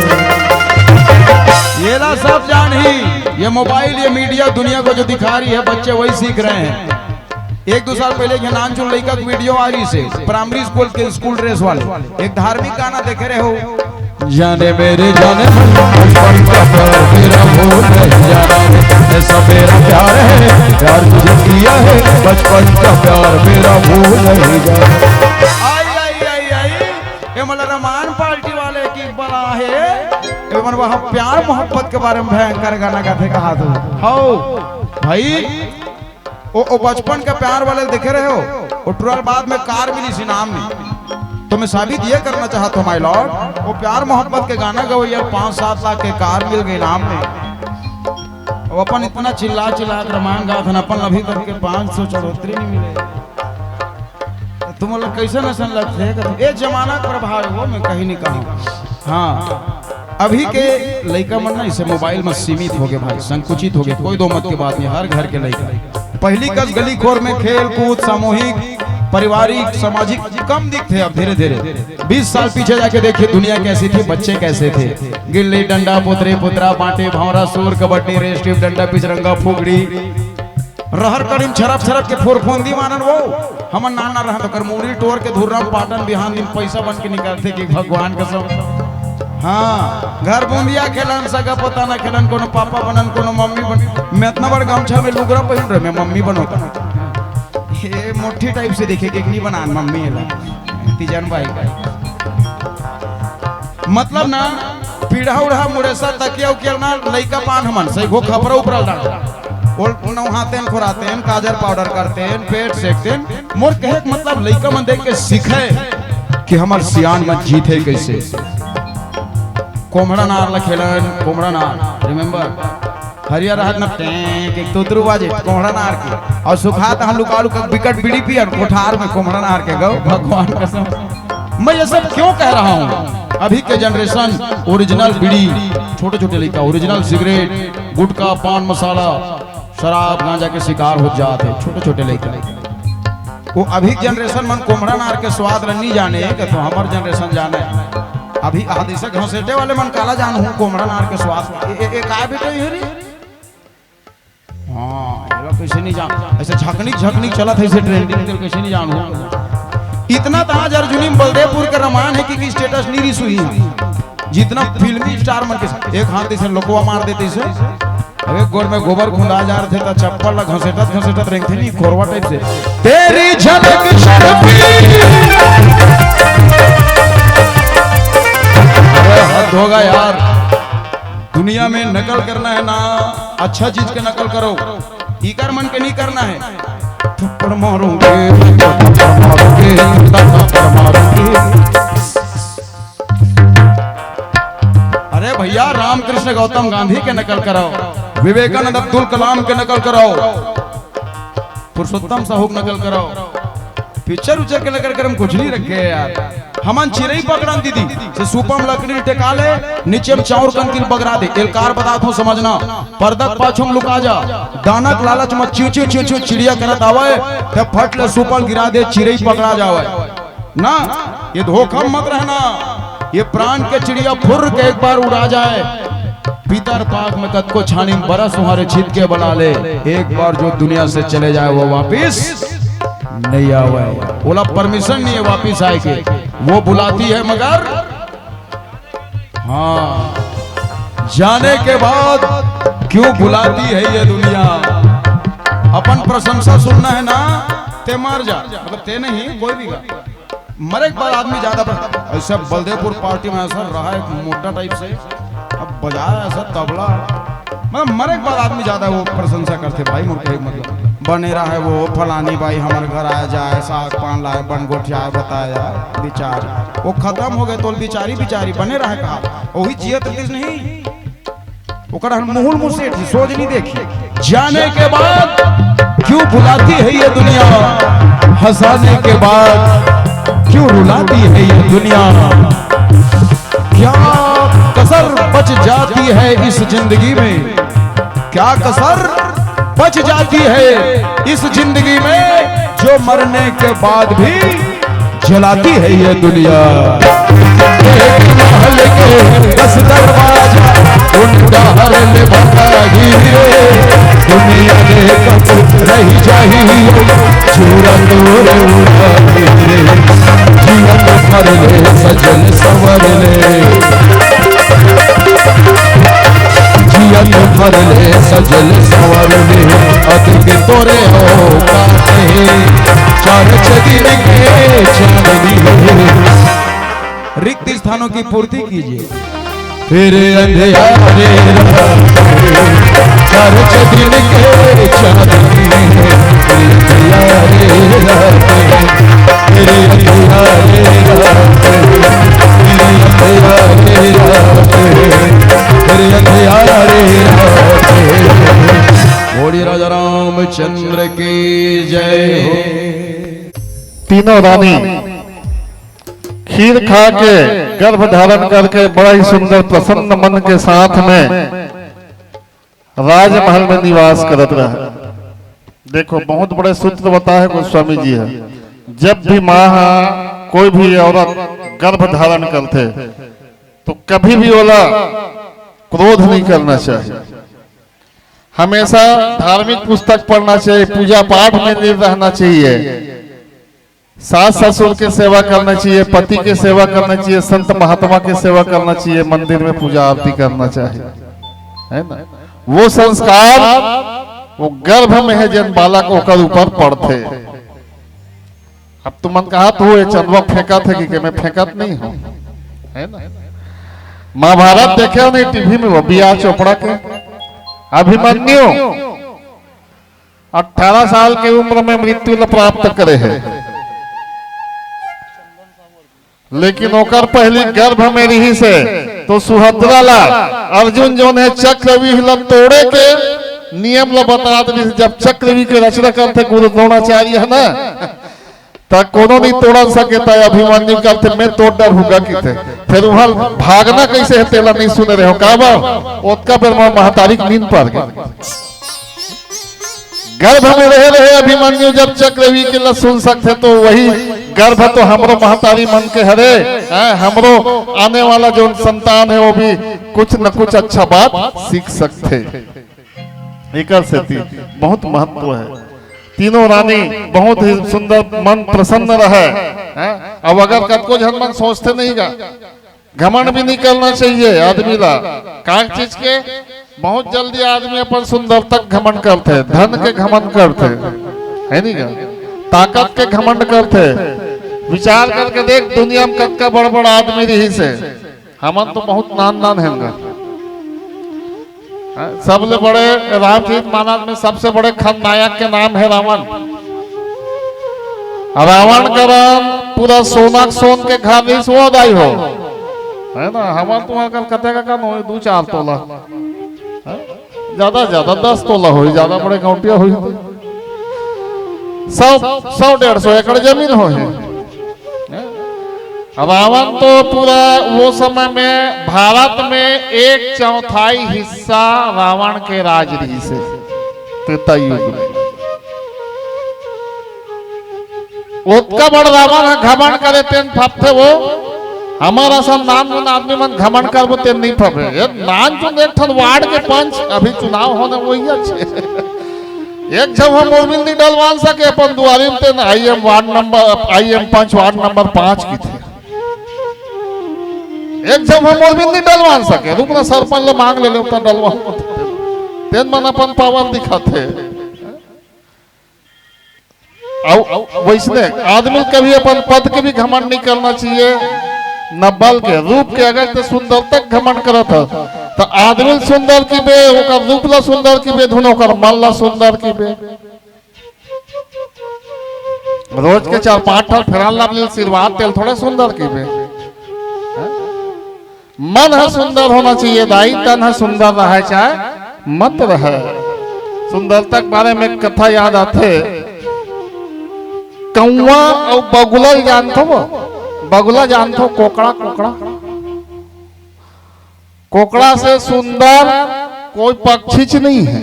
ये ला सब जान ही, ये मोबाइल, ये मीडिया दुनिया को जो दिखा रही है, बच्चे वही सीख रहे हैं। एक दो साल पहले ये नानचुन लइका के वीडियो आ रही से, प्राइमरी स्कूल के स्कूल ड्रेस वाले, एक धार्मिक गाना देखे रहे हो। जाने मेरे जाने मन, बचपन का प्यार मेरा भूल नहीं जाना रे। ऐसा मेरा प्यार है, प्यार बचपन का प्यार मेरा भूल नहीं जा। आई, आई, आई, आई। ये मोला रामायण पार्टी वाले की बला हे। ये मन वहाँ प्यार मोहब्बत के बारे में भयंकर गाना गाथे कहा तू। हौ, भाई, ओ, ओ बचपन के प्यार वाले देखे रहे हो? ओ टुरा ल बाद में कार मिलिस इनाम में। तो मैं साबित ये करना चाहत हूँ, my lord, वो प्यार मोहब्बत के गाना गवैया पाँच सात लाख के कार मिल गई इनाम में। अब अपन इतना चिल्ला चिल्ला के रामायण गात हन, अपन अभी तक के पाँच सौ चढ़ोतरी नहीं मिले। तुम लोग कैसे नसन लगते हैं? ए जमाना के प्रभाव है, वो मैं कहीं नहीं कहूँ। हाँ, अभी के लइका मन ना इसे मोबाइल में सीमित हो गए भाई, संकुचित हो गए, कोई दो मत के बात नहीं। हर घर के लइका पहली कस गली खोर में खेल कूद, सामूहिक, पारिवारिक, सामाजिक कम दिखते। अब धीरे धीरे बीस साल पीछे जाके देखिए, दुनिया कैसी थी, बच्चे कैसे थे। गिल्ली डंडा, पुतरी पुतरा, बांटे भौरा, सूर, कबड्डी, रेस, टीप, डंडा, पिचरंगा, फुगड़ी, रहर कड़ी म छरप छरप के फोरफोंदी मानन वो। हमन नान नान रहन त ओकर मुड़ी टोर के धुर्रा म पाटन, बिहान दिन पैसा बन के निकलथे कि भगवान कसम। हाँ, घर बुंदिया खेलन, सगा पता न खेलन, कोनो पापा बनन, कोनो मम्मी बन। मैं इतना बड़ गमछा में लुगरा पहिन रहे, मैं मम्मी बनोता। ये मोटी टाइप से देखे कि नहीं बनान मम्मी एला। तीजन भाई का मतलब ना, पीढ़ा उढ़ा मुड़ेसा तकिया उकिया ना, लइका पान हमन सही घो खपरा उपरल डाल। ओल नहातेन खोरातेन, काजर पाउडर करतेन, पेट सेकतेन। मोर कहे के मतलब लइका मन देख के सीखे कि हमर सियान मन जीते कैसे। कोमड़ा नार ला खेलन, कोमड़ा नार, remember? हरियर रहत न टें के तुतरू बाजे कोमड़ा नार के, और सुखात हम लुका लुका बिकट बीड़ी पियन कोठार में कोमड़ा नार के गौ भगवान कसम। मैं ये सब क्यों कह रहा हूँ? अभी के जनरेशन ओरिजिनल बीड़ी, छोटे छोटे लइका ओरिजिनल सिगरेट, गुटखा, पान मसाला, शराब, गांजा के शिकार हो जात हे छोटे छोटे लइका। वो अभी जनरेशन मन कोमड़ा नार के स्वाद ल नहीं जाने के तो हमर जनरेशन जाने। अभी आदिशा घसेटे वाले मन काला जानहूँ कोमड़ा नार के स्वाद। ए, ए, ए, काय बेटा ये रे? हाँ, एला कैसे नहीं जान? ऐसे झकनिक झकनिक चलत हे, ऐसे ट्रेंडिंग तेल कैसे नहीं जानहूँ? इतना तो आज अर्जुनी में बलदेवपुर के रामायण हे कि, कि स्टेटस नहीं रिस हुई है। जितना फिल्मी स्टार मन के एक हाथ इसे लोकवा मार देते इसे। अब एक गोर में गोबर खुंदा जा रहे थे तो चप्पल ला घसेटत घसेटत रेंगथे नहीं, खोरवा टाइप से। तेरी झलक शर्फी। अरे हद होगा यार, दुनिया में नकल करना है ना, अच्छा चीज के नकल करो, इकर मन के नहीं करना है। थप्पड़ मारूंगी, थप्पड़ मारूंगी, थप्पड़ मारूंगी। अरे भैया, रामकृष्ण गौतम गांधी के नकल कराओ, विवेकानंद अब्दुल कलाम के नकल कराओ, पुरुषोत्तम साहू के नकल कराओ, पिक्चर उच्चर के नकल करम कुछ नहीं रखे हैं यार। हमन चिरई पकड़न दीदी से सूपम लकड़ी टेका ले, नीचे में चाउर कनकिल बगरा दे। एलकार बतात हो समझना, पर्दक पाछू में लुका जा, दानक लालच में चिंचू चिंचू चिड़िया करत आवे, ते फट ले सूपल गिरा दे, चिरई पकड़ा जावे। ना, ये धोखा मत रहना। ये प्राण के चिड़िया फुर के एक बार उड़ा जाए, पितर पाक में कतको छानी में बरस उहारे छित के बला ले, एक बार जो दुनिया से चले जाए वो वापिस नहीं आवे। ओला परमिशन नहीं है वापिस आए के, वो बुलाती है मगर हाँ, जाने के बाद क्यों बुलाती है ये दुनिया। अपन प्रशंसा सुनना है ना, ते मर जा, मतलब ते नहीं, कोई भी गा। मरे के बाद आदमी ज्यादा ब-, ऐसे बलदेवपुर पार्टी में ऐसा रहा एक मोटा टाइप से, अब बजाया ऐसा तबला, मतलब मरे के बाद आदमी ज्यादा वो प्रशंसा करते भाई, मोर कहे मतलब बने रहा है वो फलानी बाई हमर घर आया जाए, साग पान लाए, बन गोठियाए, बताया विचार, वो खत्म हो गए तो बिचारी बिचारी बने रहे कहा, वही जियत रहिस नहीं। ओकर हन मुहुल मुसेठ सोच नहीं देखी। जाने के बाद क्यों बुलाती है ये दुनिया, हंसाने के बाद क्यों रुलाती है ये दुनिया। क्या कसर बच जाती है इस जिंदगी में, क्या कसर बच जाती है इस जिंदगी में, जो मरने के बाद भी जलाती है ये दुनिया। एक महल के दस दरवाजा, उनका हर ले भंडारी रे। दुनिया में कब रह जाही, चूरा तोरे उड़ाही रे। जियत भर ले सजल संवर ले, जियत भर ले सजल संवर ले। अतिक तोरे औकात चार चदिन के चांदनी। रिक्त स्थानों की पूर्ति कीजिए। फिर अंधियारे रात, चार चदिन के चांदनी। फिर अंधियारे रात, फिर अंधियारे रात, फिर अंधियारे रात, फिर अंधियारे रात। बोलिए राजा रामचंद्र की जय हो। तीनों रानी खीर खा के, गर्भ धारण करके बड़ा ही सुंदर प्रसन्न मन के साथ में राजमहल में निवास करत रहे। देखो, बहुत बड़े सूत्र बताए गोस्वामी जी ह। जब भी माँ ह, कोई भी औरत गर्भ धारण करथे, तो कभी भी ओला क्रोध नहीं करना चाहिए। हमेशा धार्मिक पुस्तक पढ़ना चाहिए, पूजा पाठ में लीन रहना चाहिए, सास ससुर के सेवा करना चाहिए, पति के सेवा करना चाहिए, संत महात्मा के सेवा करना चाहिए, मंदिर में पूजा आरती करना चाहिए, है ना? वो संस्कार वो गर्भ में हे जेन बालक, ओकर ऊपर पड़थे। अब तुमन कहत हो, ये चंदवा फेंकत हे कि, कि मैं फेंकत नहीं हूँ, है ना? महाभारत देखे हो नहीं टीवी में, वो बी आर चोपड़ा के अभिमन्यु अठारह साल की उम्र में मृत्यु ल प्राप्त करे हे, लेकिन ओकर पहली गर्भ में रहिस हे, तो सुभद्रा ला अर्जुन जोन हे चक्रव्यूह ला तोड़े के नियम ला बता दे। जब चक्रव्यूह के रचना करथे गुरु द्रोणाचार्य हे ना, त कोनो नहीं तोड़न सके, त अभिमन्यु करथे, "मैं तोड़ डरहूंगा," किथे। फिर वहां भागना कैसे हे, तेला नहीं सुने रहे हो का बा? ओतका बेर में महतारी के नींद पर गए। गर्भ में रहे रहे अभिमन्यु जब चक्रव्यूह के ला सुन सकथे, तो वही गर्भ तो हमरो महतारी मन के हरे, हैं, हमरो आने वाला जो संतान है, वो भी कुछ न कुछ अच्छा बात सीख सकथे। एकर सेती बहुत महत्व है। तीनों रानी बहुत ही सुंदर, मन प्रसन्न रहे, हैं? अब अगर कतको झन मन सोचते नहीं गा, घमंड भी नहीं करना चाहिए आदमी ला। का चीज के? बहुत जल्दी आदमी अपन सुंदरता के घमंड करथे, धन के घमंड करथे, है नहीं गा? ताकत के घमंड करथे। विचार करके देख, दुनिया में कतका बड़ बड़ आदमी रहिस हे, हमन तो बहुत नान नान हन गा। हाँ, सबले बड़े रामचरित मानस में सबसे बड़े खलनायक के नाम है रावण। रावण करा पूरा सोना के सोन के घर रहिस वो दाई हो, है ना? हमर तुम्हार कलकत्ता का कम होई, दू चार तोला, हाँ? ज्यादा ज्यादा दस तोला होई, ज्यादा बड़े गौंटिया होई तो सौ, सौ डेढ़ सौ एकड़ जमीन होई। रावण तो पूरा वो समय में भारत में एक चौथाई हिस्सा रावण के राज रहिस हे त्रेता युग में। ओतका बड़ रावण ह घमंड करे तेन फपथे वो। हमर असन नान मन आदमी मन घमंड करबो तेन नहीं फपे। ये नान चुन एक ठन वार्ड के पंच अभी चुनाव होने वही अच्छे। एक झन ह मोबिल नहीं डलवान सके अपन दुआरी में, तेन I am ward number, I am पंच वार्ड नंबर पाँच किथे। एक झन ह मोबिल नहीं डलवान सके, रुक ना सरपंच ले मांग ले ले उतना डलवा। तेन मन अपन पावर दिखाथे। अउ वैसने आदमी कभी अपन पद के भी घमंड नहीं करना चाहिए, न बल के, रूप के। अगर ते सुंदरता के घमंड करत ह, त आदमी सुंदर की बे, ओकर रूप ला सुंदर की बे, धुन ओकर मन ला सुंदर की बे। रोज के चार पांच ठन फेरन ला आशीर्वाद तेल थोड़े सुंदर की बे। मन ह सुंदर होना चाहिए दाई, तन ह सुंदर रहे चाहे मत रहे। सुंदरता के बारे में एक कथा याद आथे। कौआ अउ बगुला ल जानथो वो? बगुला जानथो? कोकड़ा, कोकड़ा। कोकड़ा से सुंदर कोई पक्षी च नहीं है।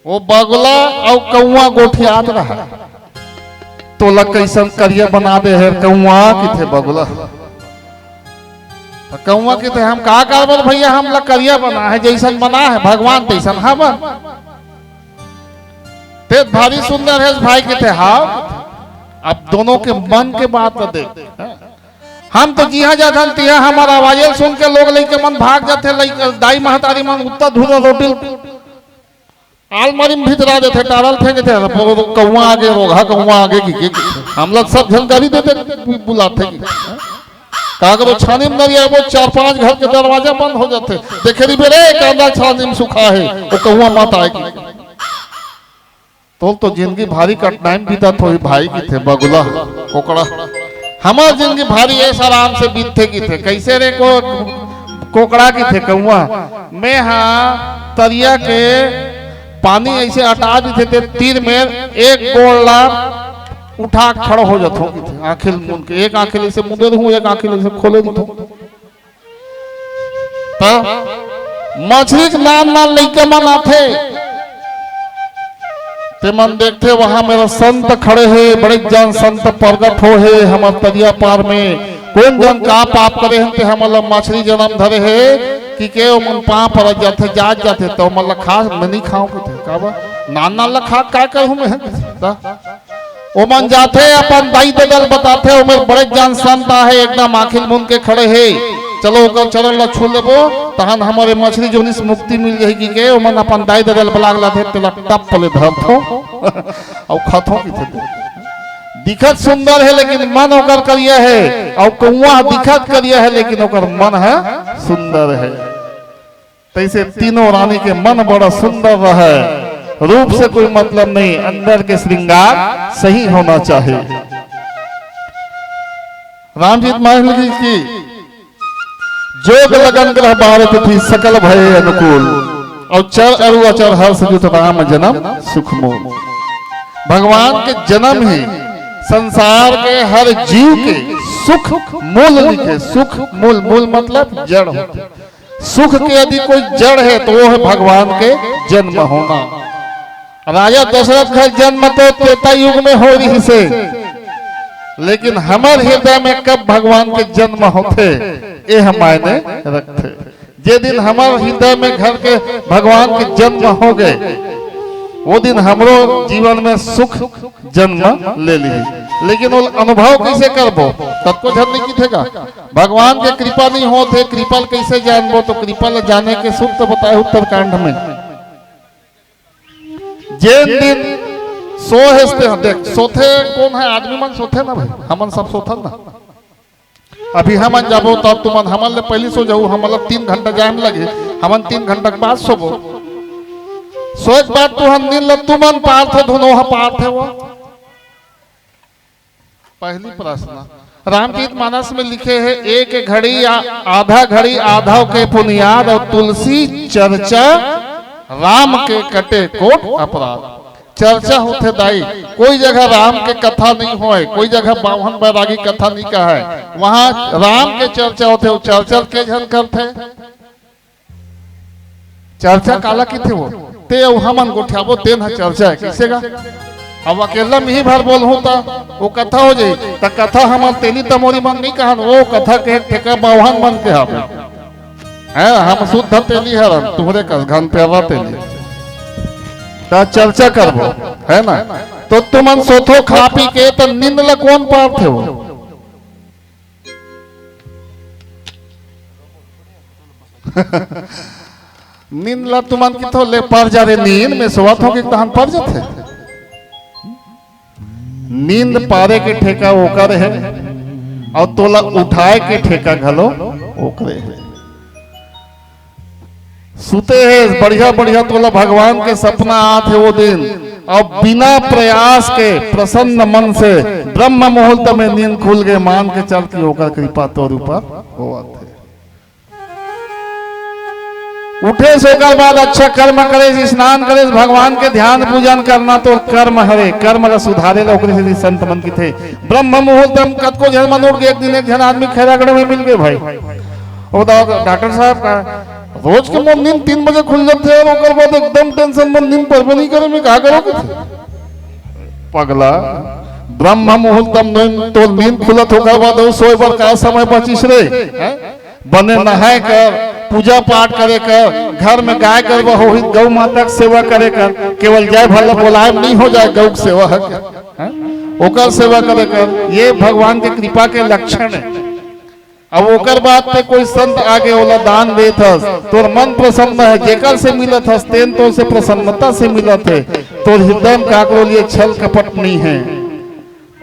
वो बगुला अउ कौआ गोठियात रहा। तोला कैसन करिया बना दे हे कौआ, किथे बगुला। त कौआ किथे, हम का करबो भैया, हमला करिया बना हे, जैसन बना हे भगवान तैसन हवन। ते भारी सुंदर हे भाई, किथे हाव। अब दोनों के मन के बात ल देख। हम तो जिहां जाथन तिहां हमर आवाज ल सुन के लोग लइका मन भाग जाथे, लइका, दाई महतारी मन उत्ता धुरा रोटी आलमारी में भितरा देथे, टारल फेंक देथे, "वो कौआ आगे, रोगहा कौआ आगे" कि, कि, कि। हम लोग सब झन गारी देथे, बु-, बुलाथे कि। का करो, छानी में नरिया वो चार पांच घर के दरवाजा बंद हो जाथे। देखे रहिबे रे, कांदा छानी में सुखा हे, वो कौआ मत आए कि। तोर तो जिंदगी भारी कठिनाई में बीतत होही भाई, किथे बगुला, कोकड़ा। हमर जिंदगी भारी ऐस आराम से बीतथे, किथे। कैसे रे को-, कोकड़ा, किथे कौआ। मैं हा तरिया के पानी ऐसे अटा दिथे ते तीर में एक गोड़ ला उठा के खड़ा हो जाथो, किथे। आंखें ल मुन के, एक आंखें ल ऐसे मुदे रहूं, एक आंखें ल ऐसे खोले रहूं। त मछरी के नान नान लइका मन आथे, ते मन देखथे, "वहां मेरा संत खड़े हे, बड़े जान संत प्रगट हो हे हमर तरिया पार में, कोन जन का पाप करे हन ते हमन ला मछरी जन्म धरे हे," कि के ओमन पांव परत जाथे, जात जाथे, त ओमन ला खास मैं नहीं खाऊं कथे। काबर? नान नान ला खा के काय करहूं मैं? त ओमन जाथे, अपन दाई ददा ल बताथे, "ओमेर बड़े जान संत आहे, एकदम आंखिल मुन के खड़े हे, चलो ओकर चरण ला छू लेबो, तहन हमर ए मछरी जोनी से मुक्ति मिल जाही," कि के ओमन अपन दाई ददा ल बला के लाथे, तेला टप ले धरथो अउ खाथो किथे। दिखत सुंदर हे, लेकिन मन ओकर करिया हे, अउ कौआ दिखत करिया हे, लेकिन ओकर मन ह सुंदर हे। तैसे तीनों रानी के मन बड़ा सुंदर रहे, रूप से कोई मतलब नहीं, अंदर के श्रृंगार सही होना चाहिए। रामजीत मालिक की "जोग लगन ग्रह बारत थी, सकल भय अनुकूल, और चर अरु अचर हर्ष जुत राम जन्म सुख मूल।" भगवान के जन्म ही संसार के हर जीव के सुख मूल लिखे। सुख मूल, मूल मतलब जड़ होथे। सुख के यदि कोई जड़ हे त वो हे भगवान के जन्म होना। राजा दशरथ घर जन्म तो त्रेता युग में हो रहिसे, लेकिन हमर हृदय में कब भगवान के जन्म होथे, एह मायने रखथे। जे दिन हमर हृदय में घर के भगवान के जन्म होगे, वो दिन हमरो जीवन में सुख जन्म ले लिही। लेकिन वो अनुभव कैसे करबो? ततको झन नहीं किथे गा। भगवान के कृपा नहीं होत हे, कृपा ल कैसे जानबो? तो कृपा ल जाने के सूत्र बताए उत्तरकांड में। जेन दिन सोहेस ते, देख, सोथे कोन हे? आदमी मन सोथे ना भाई, हमन सब सोथन ना। अभी हमन जाबो त तुमन हमन ले पहिली सो जाहू, हमन ला तीन घंटा जाए में लगे, हमन तीन घंटा के बाद सोबो। सोए के बाद तुहन नींद ल तुमन पारथे, धुन ओह पारथे वो? पहली प्रश्न, रामचरित मानस में लिखे हे, "एक घड़ी आ-, आधा घड़ी आधव के पुनियाद और तुलसी चर्चा राम के कटे कोट अपराध।" चर्चा होथे दाई, कोई जगह राम के कथा नहीं होए, कोई जगह बावन बैरागी कथा नहीं कहे, वहां राम के चर्चा होथे, वो चर्चा के झन करथे? चर्चा काला किथे वो? ते अउ हमन गोठियाबो, तेन ह चर्चा हे, कइसे गा? अब अकेला में ही भर बोलहूं त वो कथा हो जाई, त कथा हमर तेली तमोरी मन नहीं कहन, वो कथा के ठेका बावहन मन के हवे। हैं, हम शुद्ध तेली हरन, तुम्हरे कस घन प्यारा तेली। त चर्चा करबो, है ना? तो तुमन सोथो खा पी के, त नींद ल कोन पारथे वो? नींद ला तुमन किथो ले पर जा रे नींद में सोवत हो कि तहन पर जाथे। नींद पारे के ठेका ओकर हे, अउ तोला उठाए के ठेका घलो ओकरे हे। सुते हे बढ़िया बढ़िया, तोला भगवान के सपना आत हे वो दिन, अउ बिना प्रयास के प्रसन्न मन से ब्रह्म मुहूर्त में नींद खुल गए, मान के चल कि ओकर कृपा तोर ऊपर होवत हे। उठे से ओकर बाद अच्छा कर्म करे, स्नान करे, भगवान के ध्यान पूजन करना तो कर्म हरे, कर्म ला सुधारे ला ओकरे सेती संत मन किथे। ब्रह्म मुहूर्त में कतको झन मन उठ के एक दिन एक झन आदमी खैरागढ़ में मिल गए भाई। ओ दा-, डॉक्टर साहब का रोज के मोर नींद तीन बजे खुल जाथे अउ ओकर बाद एकदम टेंशन, मोर नींद परबे नहीं करे, मैं का करो किथे? पगला, ब्रह्म मुहूर्त में तो नींद खुलत ओकर बाद अउ सोए बर का समय बचिस रे? हैं? बने नहाए कर, पूजा पाठ करे कर, घर में गाय गरवा होही, गौ माता के सेवा करे कर, केवल जय भला बोलाए में नहीं हो जाए, गौ के सेवा हे क्या? हैं? ओकर सेवा करे कर, ये भगवान के कृपा के लक्षण हे। अब ओकर बाद ते कोई संत आगे ओला दान देत हस, तोर मन प्रसन्न हे, जेकर से मिलत हस तेन तोर से प्रसन्नता से मिलत हे, तोर हृदय में काकरो लिए छल कपट नहीं हे,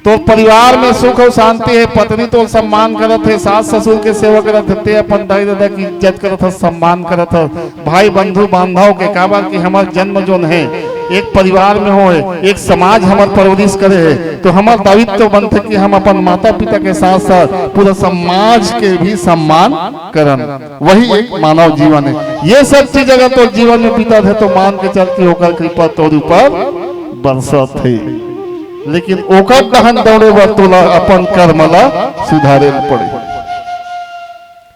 तोर परिवार में सुख अउ शांति हे, पत्नी तोर सम्मान करत हे, सास ससुर के सेवा करत हे, ते अपन दाई ददा के इज्जत करत हस, सम्मान करत हस, भाई बंधु बांधव के, काबर कि हमर जन्म जोन हे एक परिवार में होए, एक समाज हमर परवरिश करे हे, तो हमर दायित्व बनथे कि हम अपन माता पिता के साथ साथ पूरा समाज के भी सम्मान करन। वही एक मानव जीवन हे। ये सब चीज अगर तोर जीवन में बीतत हे तो मान के चल कि ओकर कृपा तोर ऊपर बरसत हे। लेकिन ओकर डहन दौड़े बर तोला अपन कर्म ला सुधारे ल पड़े।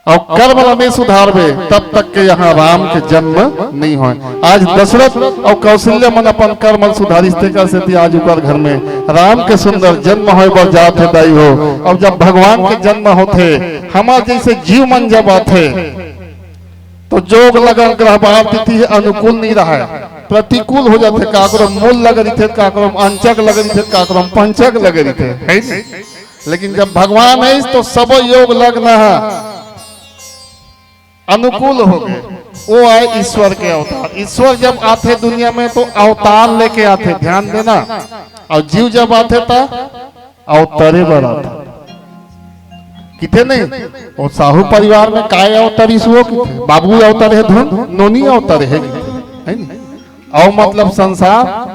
अउ कर्म ला नहीं सुधारबे, तब तक के यहाँ राम के जन्म नहीं होय। आज दशरथ अउ कौशल्या मन अपन कर्म ला सुधारिस, तेकर सेती आज ओकर घर में राम के सुंदर जन्म होय बर जात हे दाई हो। अब जब भगवान के जन्म होथे, हमर जैसे जीव मन जब आथे, तो जोग लगन ग्रह बार तिथि अनुकूल नहीं रहे, प्रतिकूल हो जाथे। काकरो मूल लगे रहिथे, काकरो अंचक लगे रहिथे, काकरो पंचक लगे रहिथे, है नी? लेकिन जब भगवान हे तो सब योग लग्न हे, अनुकूल हो गए। वो आए ईश्वर के अवतार। ईश्वर जब आथे दुनिया में तो अवतार लेके आथे, ध्यान देना। अउ जीव जब आथे त अवतरे बर आथे। किथे नहीं, वो साहू परिवार में काय अवतरिस वो किथे, बाबू अवतरे हे धुन, नोनी अवतरे हे किथे, है नी? अव मतलब संसार,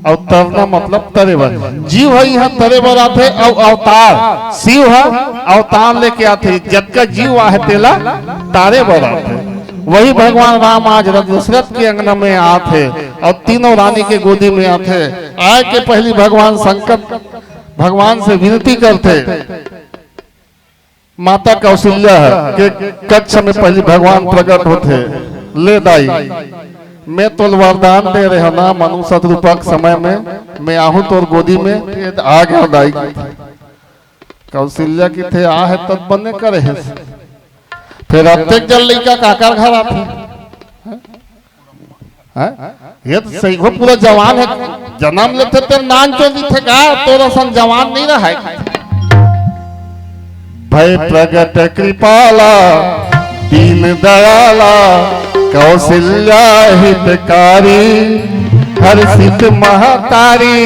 अवतरना मतलब तरे बर। जीव ह इहाँ तरे बर आथे, अउ अवतार, शिव ह अवतार लेके आथे, जतका जीव आहे तेला तारे बर आथे। वही भगवान राम आज दशरथ के अंगना में आथे अउ तीनों रानी के गोदी में आथे। आए के पहली भगवान शंकर भगवान से विनती करथे, माता कौशल्या ह के कक्ष में पहली भगवान प्रकट होथे, ले दाई, मैं तोल वरदान दे रहे हो ना, मनुष्य रूपक समय में मैं आहूं तोर गोदी में, ये आ गया दाई। कौशल्या किथे, आ हे तब बने करे हे। फिर अतेक जन लइका काकर घर आथे? हैं? ये तो सही हो, पूरा जवान हे, जन्म लेथे ते नान चोदी थे का, तोर असन जवान नहीं रहा है। भय प्रगट कृपाला, दीन दयाला, कौशल्या हितकारी, हर्षित महतारी,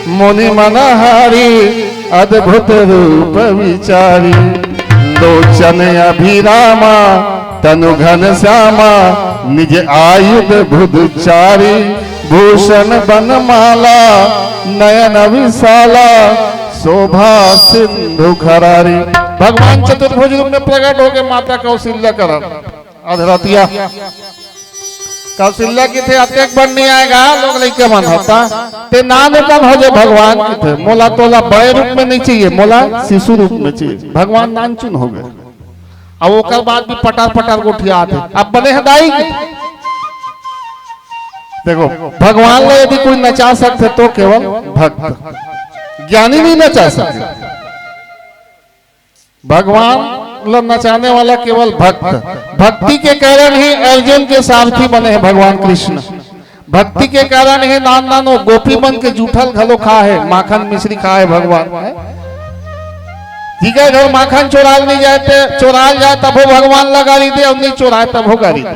मुनि मनहारी, अद्भुत रूप विचारी। लोचन अभिरामा, तनु घन श्यामा, निज आयुध भुज चारी। भूषण बनमाला, नयन विशाला, शोभा सिंधु खरारी। भगवान चतुर्भुज रूप में प्रकट होके माता कौशल्या करन। अधरतिया कौशल्या किथे, अतेक बन नहीं आएगा, लोग लइका मन होता। ते नान कन हो जे भगवान किथे, मोला तोला बड़े रूप में नहीं चाहिए, मोला शिशु रूप में चाहिए। भगवान नानचुन हो गए। अब ओकर बाद भी पटार पटार गोठियात हे। अब बने हे दाई की। देखो, भगवान ला यदि कोई नचा सकथे तो केवल भक्त, ज्ञानी नहीं नचा सकथे। भगवान ला नचाने वाला केवल भक्त। भक्ति के कारण ही अर्जुन के सारथी बने हे भगवान कृष्ण। भक्ति के कारण ही नान नान वो गोपी मन के जूठल घलो खा हे, माखन मिश्री खा हे भगवान। ठीक है, घर माखन चोराल नहीं जाए ते, चोराल जाए तभो भगवान ला गारी दे, अउ नहीं चोराए तभो गारी दे।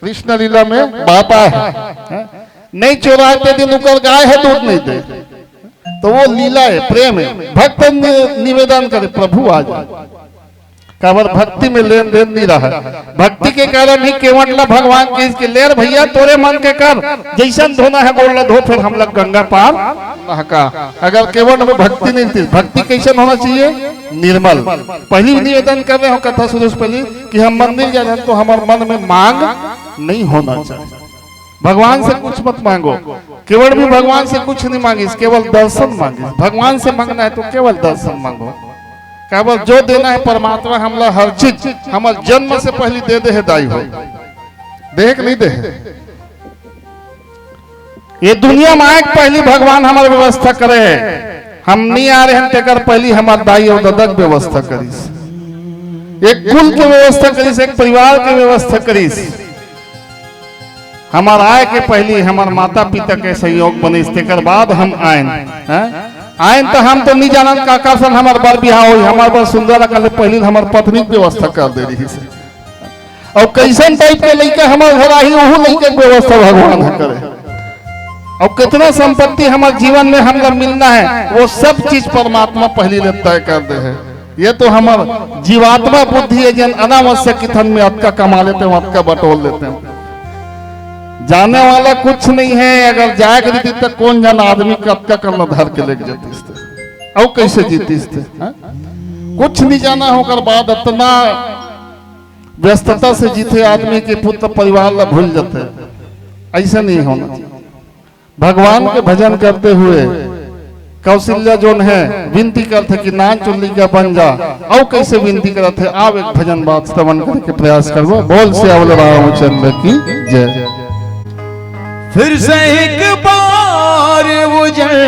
कृष्ण लीला में बात आए हे, नहीं चोराए ते दिन उकर गाय हे, दूध नहीं दे। तो वो लीला हे, प्रेम हे। भक्त नि-, निवेदन करे, प्रभु आ जाए। काबर भक्ति में लेन देन नहीं रहा। भक्ति के कारण ही केवट ला भगवान कहिस कि ले रे भैया, तोरे मन के कर, जैसन धोना हे गोड़ ला धो, फिर हमला गंगा पार नहका। अगर केवट में भक्ति नहीं थी, भक्ति कैसन होना चाहिए? निर्मल। पहली भी निवेदन कर रहे हो कथा शुरू से पहले कि हम मंदिर जा रहे हैं तो हमारे मन में मांग नहीं होना चाहिए। भगवान से कुछ मत मांगो। केवट भी भगवान से कुछ नहीं मांगिस, केवल दर्शन मांगिस। भगवान से मांगना है तो केवल दर्शन मांगो। काबर जो देना है परमात्मा हमला हर चीज हमर जन्म से पहली दे दे हे दाई हो। दे हे कि नहीं दे हे? ये दुनिया में आए के पहली भगवान हमर व्यवस्था करे हे। हम नहीं आ रहे हैं तेकर पहली हमर दाई अउ ददा के व्यवस्था करिस, एक कुल के व्यवस्था करिस, एक परिवार के व्यवस्था करिस। हमर आए के पहली हमर माता पिता के सहयोग बनिस, तेकर बाद हम आएन, हैं? आयन त हम तो नहीं जानन का कर सन हमर बर बिहाव होई, हमर बर सुंदर अकन ले पहिली हमर पत्नी के व्यवस्था कर दे रहिस। अउ कइसन टाइप के लइका हमर घर आही, ओहू लइका के व्यवस्था भगवान ह करे। अउ कितना संपत्ति हमर जीवन में हमला मिलना है, वो सब चीज परमात्मा पहिली ले तय कर दे है। ये तो हमर जीवात्मा बुद्धि है, जेन अनावश्यक किथन में अतका कमा लेते हैं, अतका बटोर लेते हैं। जाने वाला कुछ नहीं है, अगर जाए के रहितिस त कौन जाना आदमी कतका कन धर के लेके जातिस ते, अउ कैसे जीतिस ते, हाँ? कुछ नहीं जाना, ओकर बाद इतना व्यस्तता से जीते आदमी के पुत्र परिवार ला भूल जाते। ऐसा नहीं होना चाहिए। भगवान के भजन करते हुए कौशल्या जोन है विनती करथे कि नान चुल्ली का बन जा। अउ कैसे विनती करत है, आव एक भजन बात श्रवण करे के प्रयास करबो। बोल सियावर रामचंद्र की जय। फिर से एक बार उजड़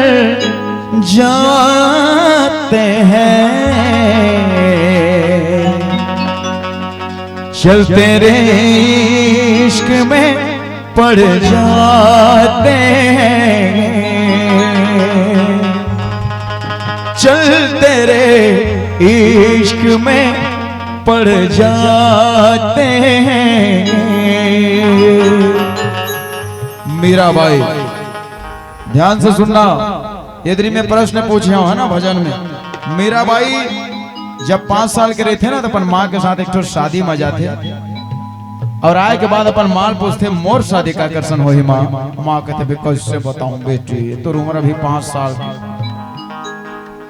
जाते हैं, चल तेरे इश्क में पड़ जाते हैं, चल तेरे इश्क में पड़ जाते हैं। मीराबाई, ध्यान से सुनना, यदि मैं प्रश्न पूछ रहा हूँ, है ना, भजन में, मीराबाई जब पाँच साल के रहिथे ना, तो अपन माँ के साथ एक ठो शादी में जाथे अउ आए के बाद अपन माँ ल पूछथे, "मोर शादी का करसन होही माँ?" माँ कथे, "बे, कैसे बताऊं बेटी, तोर उम्र अभी पाँच साल के।"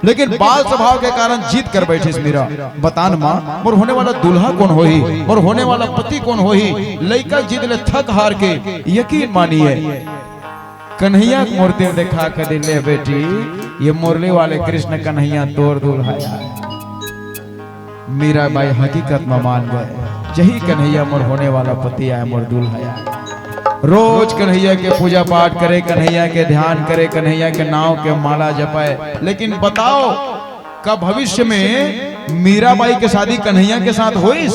लेकिन बाल स्वभाव के कारण जिद कर बैठिस मीरा, "बता न माँ, मोर होने वाला दूल्हा कौन होही, मोर होने वाला पति कौन होही?" लइका जिद ले थक हार के यकीन मानिए, कन्हैया के मूर्ति ल देखा के दे, "ले बेटी, ये मुरली वाले कृष्ण कन्हैया तोर दूल्हा आय।" मीराबाई हकीकत में मान गए, "यही कन्हैया मोर होने वाला पति आय, मोर दूल्हा आय।" रोज कन्हैया के पूजा पाठ करे, कन्हैया के ध्यान करे, कन्हैया के नाव के माला जपाए। लेकिन बताओ, का भविष्य में मीराबाई के शादी कन्हैया के साथ होइस?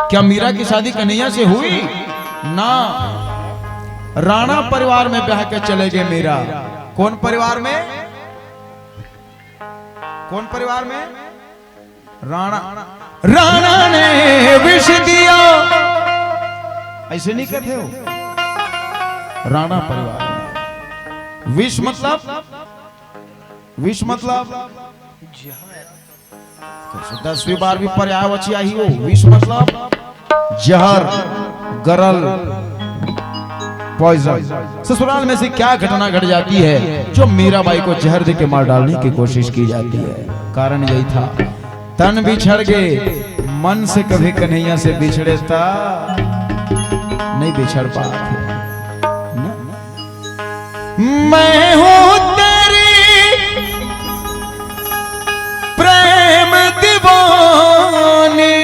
क्या मीरा की शादी कन्हैया से हुई? ना। राणा परिवार में ब्याह के चले गए मीरा। कौन परिवार में? कौन परिवार में? राणा। राणा ने विष दिया, ऐसे नहीं कहते हो, राणा परिवार में। विष मतलब, विष मतलब दसवीं बारहवीं पर्यायवाची आही हो। विष मतलब जहर, गरल, पॉइजन। ससुराल में से क्या घटना घट जाती है जो मीराबाई को जहर दे के मार डालने की कोशिश की जाती है? कारण यही था, तन बिछड़ गए, मन से कभी कन्हैया से बिछड़े था, नहीं बिछड़ पाते ना। मैं हूँ तेरी प्रेम दीवानी,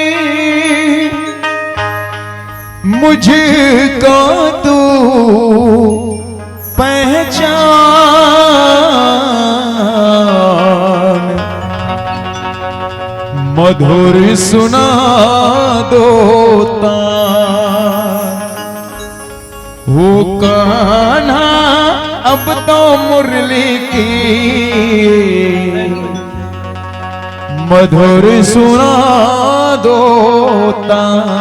मुझको तू पहचान, मधुर सुना दो तान। वो कान्हा अब तो मुरली की मधुर सुना दो तान।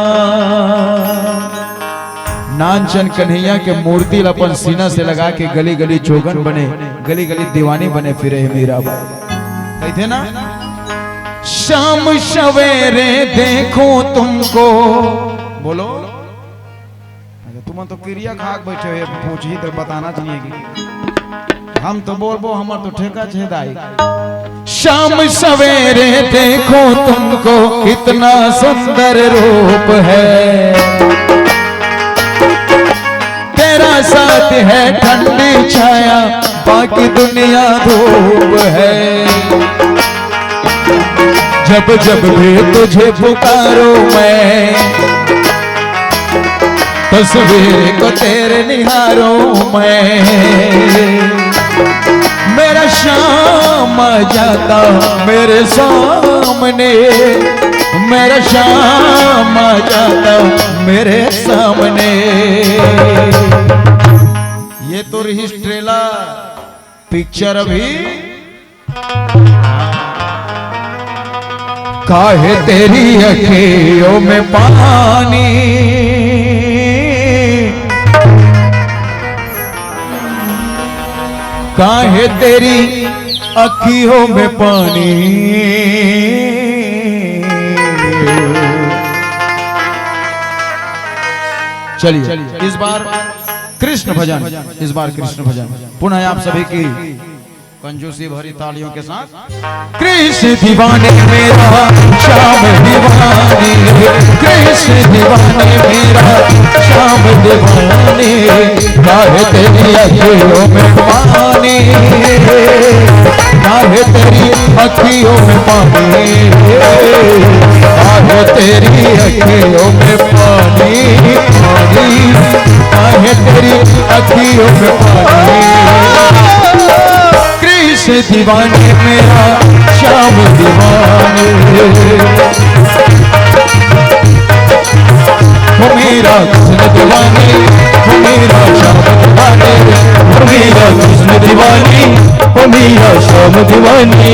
नानचन कन्हैया के मूर्ति ल अपन सीना से लगा के गली गली जोगन बने, गली गली दीवानी बने फिरे हे मीराबाई। कहिथे ना, शाम सवेरे देखो तुमको। बोलो। अच्छा, तुमन तो किरिया खा के बैठे हो, पूछही तो बताना चाहिए कि हम तो बोलबो, हमर तो ठेका छेदाई। शाम सवेरे देखो तुमको कितना सुंदर रूप है, तेरा साथ है ठंडी छाया, बाकी दुनिया धूप है। जब जब भी तुझे पुकारूं मैं, तस्वीर को तेरे निहारूं मैं। मेरा श्याम आ जाता मेरे सामने, मेरा श्याम आ जाता मेरे सामने। ये तो रही ट्रेलर, पिक्चर अभी काहे तेरी अखियों में पानी, काहे तेरी अखियों में पानी। चलिए, इस बार कृष्ण भजन, इस बार कृष्ण भजन पुनः आप सभी की कंजूसी भरी तालियों के साथ। कृष्ण दीवाने मेरा, श्याम दीवाने, कृष्ण दीवाने मेरा, श्याम दीवाने। काहे तेरी अखियों में पानी, काहे तेरी अखियों में पानी, काहे तेरी अखियों में पानी, पानी, काहे तेरी अखियों में पानी। कृष्ण दीवाने मेरा, श्याम दीवाने। हो मेरा कृष्ण दीवाने, हो मेरा श्याम दीवाने, हो मेरा कृष्ण दीवाने, हो मेरा श्याम दीवाने।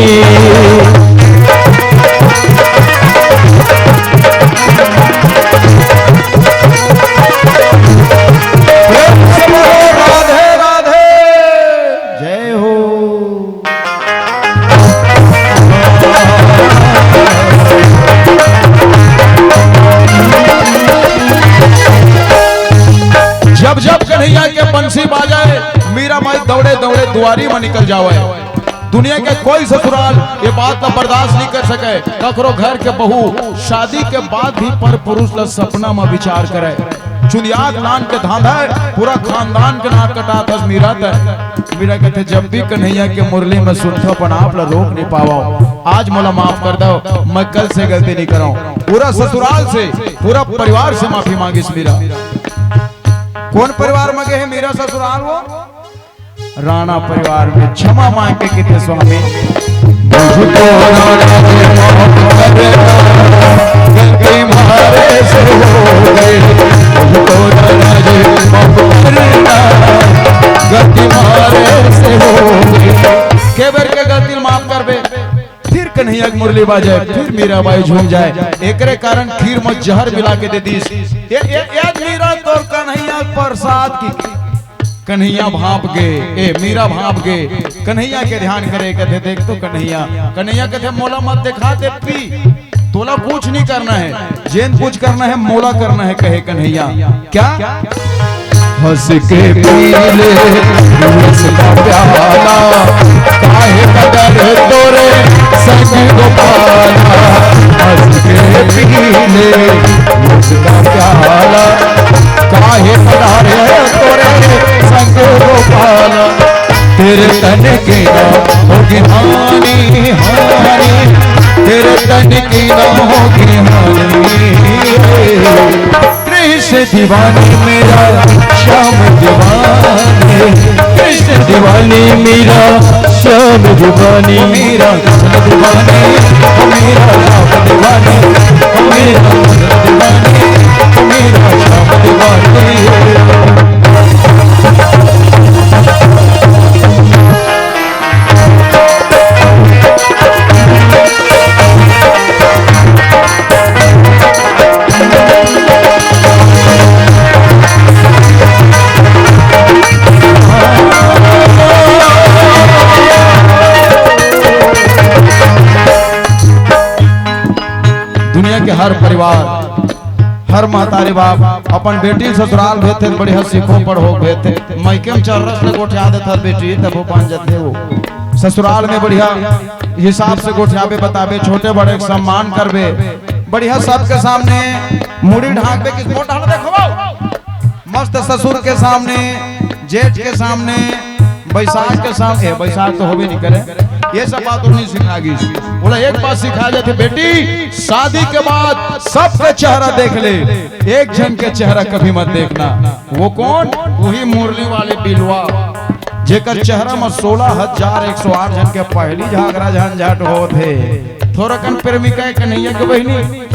प्रेम से बोलो राधे राधे। जय हो। जब जब कन्हैया के बंसी बाजे, मीराबाई दौड़े दौड़े दुआरी में निकल जावे। दुनिया के कोई ससुराल ये बात ला बर्दाश्त नहीं कर सके, ककरो घर के बहू शादी के बाद भी पर पुरुष ला सपना में विचार करे। चुंदियाक लान के धांधे, पूरा खानदान के नाक कटात हस मीरा ते। मीरा कहथे, "जब भी कन्हैया के मुरली में सुनथो, अपन आप ला रोक नहीं पावो। आज मोला माफ कर दो, मैं कल से गलती नहीं करूं।" पूरा ससुराल से, पूरा परिवार से माफी मांगिस मीरा। कौन परिवार में गे हे मीरा ससुराल वो? राणा परिवार में। क्षमा मांग के कहथे, "स्वामी, मुझको राणा जी माफ करना, गलती मारे से हो गई। मुझको राणा जी माफ करना, गलती मारे से हो गई।" के बेर के गलती माफ करबे, फिर कन्हैया के मुरली बाजे, फिर मीराबाई झूम जाए। एकरे कारण खीर में जहर मिला के दे दीस। ये, ये, ये मीरा तोर कन्हैया प्रसाद की। कन्हैया भाप गे, ए, मीरा भाप गे, कन्हैया के ध्यान करे, कहथे, "देख तो कन्हैया।" कन्हैया कहथे, "मोला मत देखा दे पी, तोला कुछ नहीं करना है, जेन कुछ करना है, मोला करना है," कहे कन्हैया। क्या? हंस के पी ले रस का प्याला, काहे कदर तोरे संग गोपाला। हंस के पी ले रस का प्याला, काहे पधारे तोरे संग गोपाल। तेरे तन की ना होगी हानि, हानि, तेरे तन की ना होगी हानि। कृष्ण दीवानी मेरा श्याम दीवानी, कृष्ण दीवानी मेरा श्याम दीवानी। मेरा कृष्ण दीवानी, मेरा श्याम दीवानी, मेरा कृष्ण दीवानी, मेरा श्याम दीवानी। दुनिया के हर परिवार, हर महतारी बाप अपन बेटी ससुराल भेजथे, बढ़िया सीखो पढ़ो भेजथे। मइके में चर्रस ले गोठिया देथे बेटी, तभो बन जथे वो। ससुराल में बढ़िया हिसाब से गोठियाबे, बताबे, छोटे बड़े के सम्मान करबे, बढ़िया सबके सामने मुड़ी ढांकबे कि मोटा न देखो, मस्त ससुर के सामने, जेठ के सामने, बैसाख के सामने, ए, बैसाख तो होबे नहीं करे, ये सब बात नहीं सिखा गई। बोला, एक बात सिखा जाते बेटी, शादी के बाद सबके चेहरा देख ले, एक जन के चेहरा कभी मत देखना। वो कौन? वही मुरली वाले बिलवा, जेकर चेहरा में सोलह हजार एक सौ आठ जन के पहली झगड़ा झंझट होत हे। थोरकन प्रेमिका हे कन्हैया के बहिनी।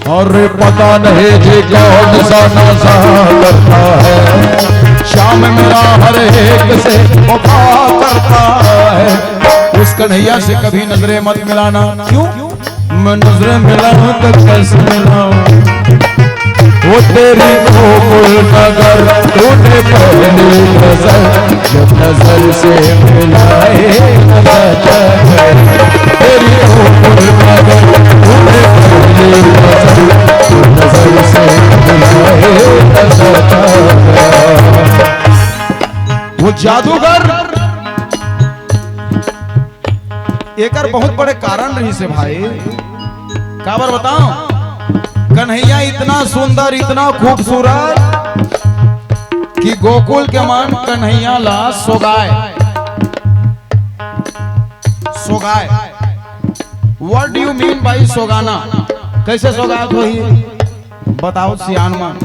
और पता नहीं जी कौन सा नशा करता है, शाम मेरा हर एक से वफा करता है। उसका कन्हैया से कभी नजरें मत मिलाना। क्यों? मैं नजरें मिलाऊं तो कैसे मिलाऊं? वो तेरी गोकुल नगर, तूने पहली नजर, जब नजर से मिलाए, नजर है। तेरी गोकुल नगर, तूने पहली नजर, जब नजर से मिलाए, नजर है। वो जादूगर एकर बहुत बड़े कारण रहिस हे भाई। काबर बताओ, कन्हैया इतना सुंदर, इतना खूबसूरत कि गोकुल के मन कन्हैया ला सोगाय। सोगाय, what do you mean by सोगाना? कैसे सोगात होही? बताओ सियान मन,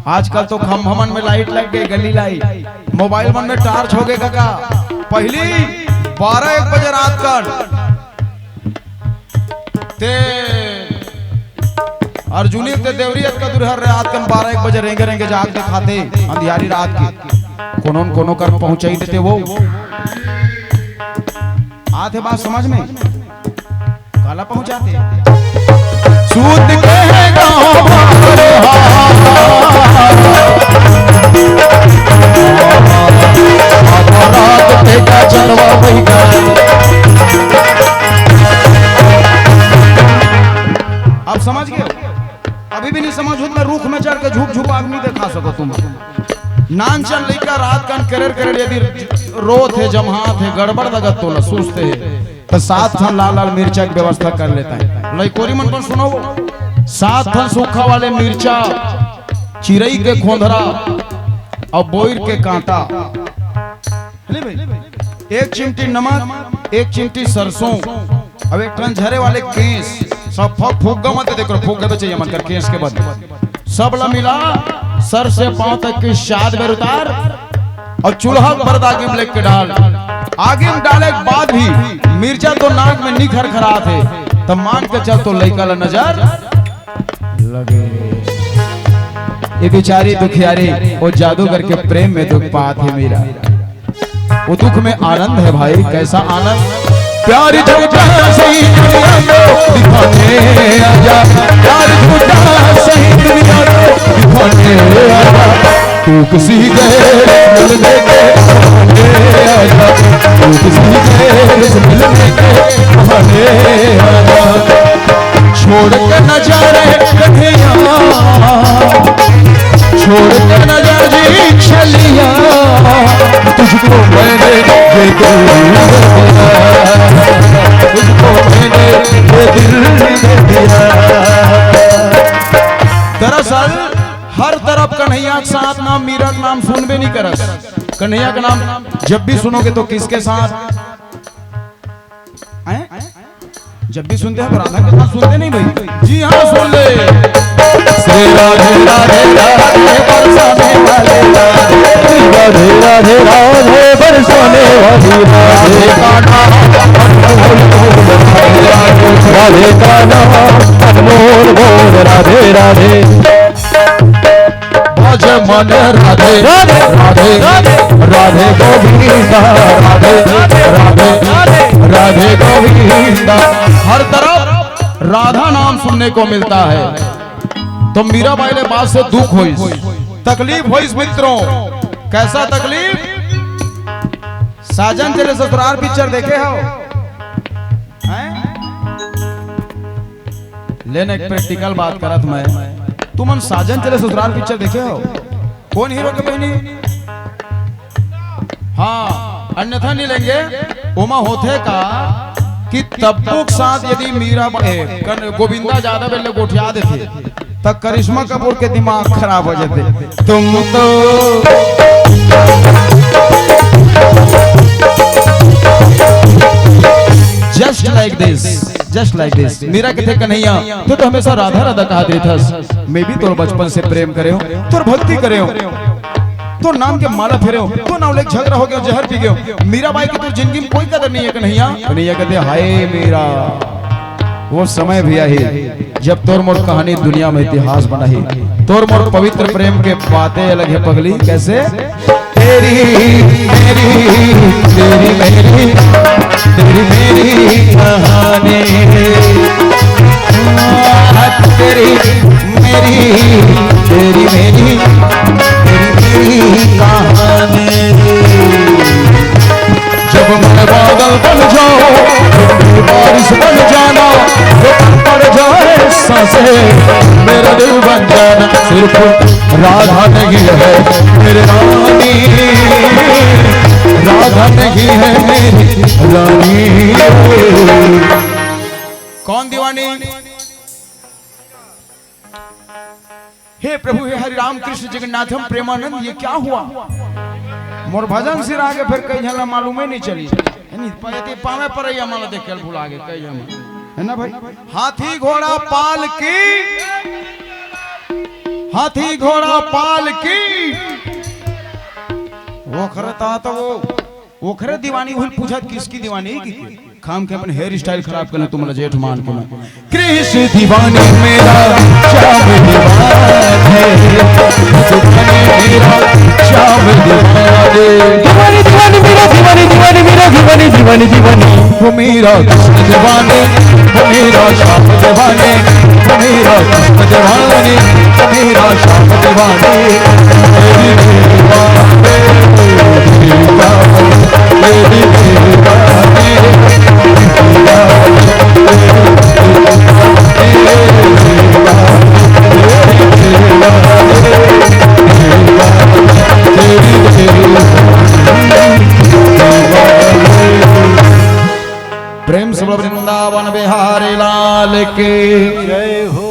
आजकल तो खंभा मन में लाइट लग गए, गली लाइट, मोबाइल मन में टार्च हो गए काका। पहली बारह एक बजे रात कन ते अर्जुनी ते देवरी अतका दूर हर रात कन बारह एक बजे रेंगे रेंगे जाग दिखाते अंधियारी रात के। कोनो न कोनो कर पहुंचाई देते वो। आते बात समझ में? काला पहुंचाते। सूत के है गाँव भर हाल। आधा रात तेजा चलवा बैठा। अब समझ गए? अभी भी नहीं समझ हो तो मैं रूख में चढ़ के झुक झुक आदमी दिखा सको तुम। नानचन लइका रात कन करेर करेर यदि रोत हे, जम्हात हे, गड़बड़ लगत तोला, सुस्त हे, तो सात ठन लाल लाल मिर्चा के व्यवस्था कर लेता है। लइकोरी मन पर सुनो, सात ठन सूखा वाले मिर्चा, चिरई के खोंधरा और बोइर के कांटा, ले भाई, एक चिमटी नमक, एक चिमटी सरसों, अब एक ठन झरे वाले केस, सब फक फूक गमत है, देखो फूक के तो चाहिए मन कर केस के बाद सब ला मिला, सर से पांव तक की शाद बेर उतार और चूल्हा पर आगे में लेके डाल। आगे में डाले के बाद भी मिर्चा तो नाक में नहीं खरखरात है, तो मान के चल तो लइका ला नजर लगे। ये बेचारी दुखियारी वो जादूगर के प्रेम में दुख पात है मीरा। वो दुख में आनंद है भाई, कैसा आनंद। प्यार झूठा सही दुनिया को दिखाने आजा, प्यार झूठा सही दुनिया को दिखाने आजा। तू किसी गैर मिलने के बहाने आजा, तू किसी गैर मिलने के बहाने आजा। छोड़ के न जा रे कन्हैया, छोड़ के न जा जी छलिया, तुझको मैंने ये दिल दे दिया, तुझको मैंने ये दिल दे दिया। दरअसल हर तरफ कन्हैया के साथ नाम, मीरा के नाम सुनबे नहीं करस। कन्हैया का नाम जब भी सुनोगे तो किसके साथ हैं? जब भी सुनते हैं तो राधा के साथ सुनते नहीं भाई? जी हाँ, सुन ले। श्री राधे राधे राधे बरसाने वाले राधे, श्री राधे राधे राधे बरसाने वाली राधे का नाम अनमोल बोल, राधे का नाम अनमोल बोल, राधे राधे। भज मन राधे राधे राधे राधे गोविंदा, राधे राधे राधे राधे गोविंदा। हर तरफ राधा नाम सुनने को मिलता है। तो मीराबाई ले बात से दुख होइस, तकलीफ होइस मित्रों। कैसा तकलीफ? साजन चले ससुराल पिक्चर देखे हो? हैं? लेने एक प्रैक्टिकल बात करत मैं, तुमन साजन चले ससुराल पिक्चर देखे हो? कौन हीरो के बहनी? हाँ, अन्यथा नहीं लेंगे। ओमा होथे का कि तब्बू के साथ यदि मीरा, ए, कन-, गोविंदा ज्यादा बेर ले गोठिया देथे, त करिश्मा कपूर के दिमाग खराब हो जाथे। तुम तो just like this, just like this। Meera कथे, कन्हैया, तू तो हमेशा राधा राधा कहा देथस। मैं भी तोर बचपन से प्रेम करे हूँ, तोर भक्ति करे हूँ, तोर नाम के माला फेरे हूँ, तोर नाम लेके झगड़ा हो गया, जहर पी गया। मीराबाई की तोर जिंदगी में कोई कदर नहीं है कन्हैया। कन्हैया कहते, हाय मीरा, वो समय भी आही जब तोर मोर कहानी दुनिया में इतिहास बनाही। तोर मोर पवित्र प्रेम के बातें अलग है पगली। कैसे? तेरी मेरी, तेरी मेरी, तेरी मेरी तेरी मेरी, तेरी मेरी, तेरी मेरी कहानी। जब मैं बादल बन जाऊं, तुम भी बारिश बन जाना, जब पड़ जाए सांसें, मेरा दिल बन जाना। सिर्फ राधा नहीं है मेरी रानी, राधा नहीं है मेरी रानी। कौन दीवानी? हे प्रभु, हे हरि राम कृष्ण जगन्नाथम प्रेमानंद, ये क्या हुआ? मोर भजन सिरा गे, फेर कई झन ला मालूम ही नहीं चली। है नी? प-, एती पावे परैया मन ला देखे ल भुला गे कई झन, है ना भाई? हाथी घोड़ा पालकी, हाथी घोड़ा पालकी। ओखरे ता तो वो, ओखरे दीवानी हुई, पूछत किसकी दीवानी की? खाम के अपन हेयर स्टाइल खराब करना, तुम जेठ मान के मैं। कृष्ण दीवानी मेरा, श्याम दीवानी, दीवानी मेरा, श्याम दीवानी। दीवानी, दीवानी मेरा, दीवानी, दीवानी मेरा, दीवानी, दीवानी, दीवानी। वो मेरा कृष्ण दीवानी, वो मेरा श्याम दीवानी, वो मेरा कृष्ण दीवानी, वो मेरा श्याम दीवानी। मेरी दीवानी, मेरी दीवानी, मेरी दीवानी। प्रेम से बोलो वृंदावन बिहारी लाल की जय हो।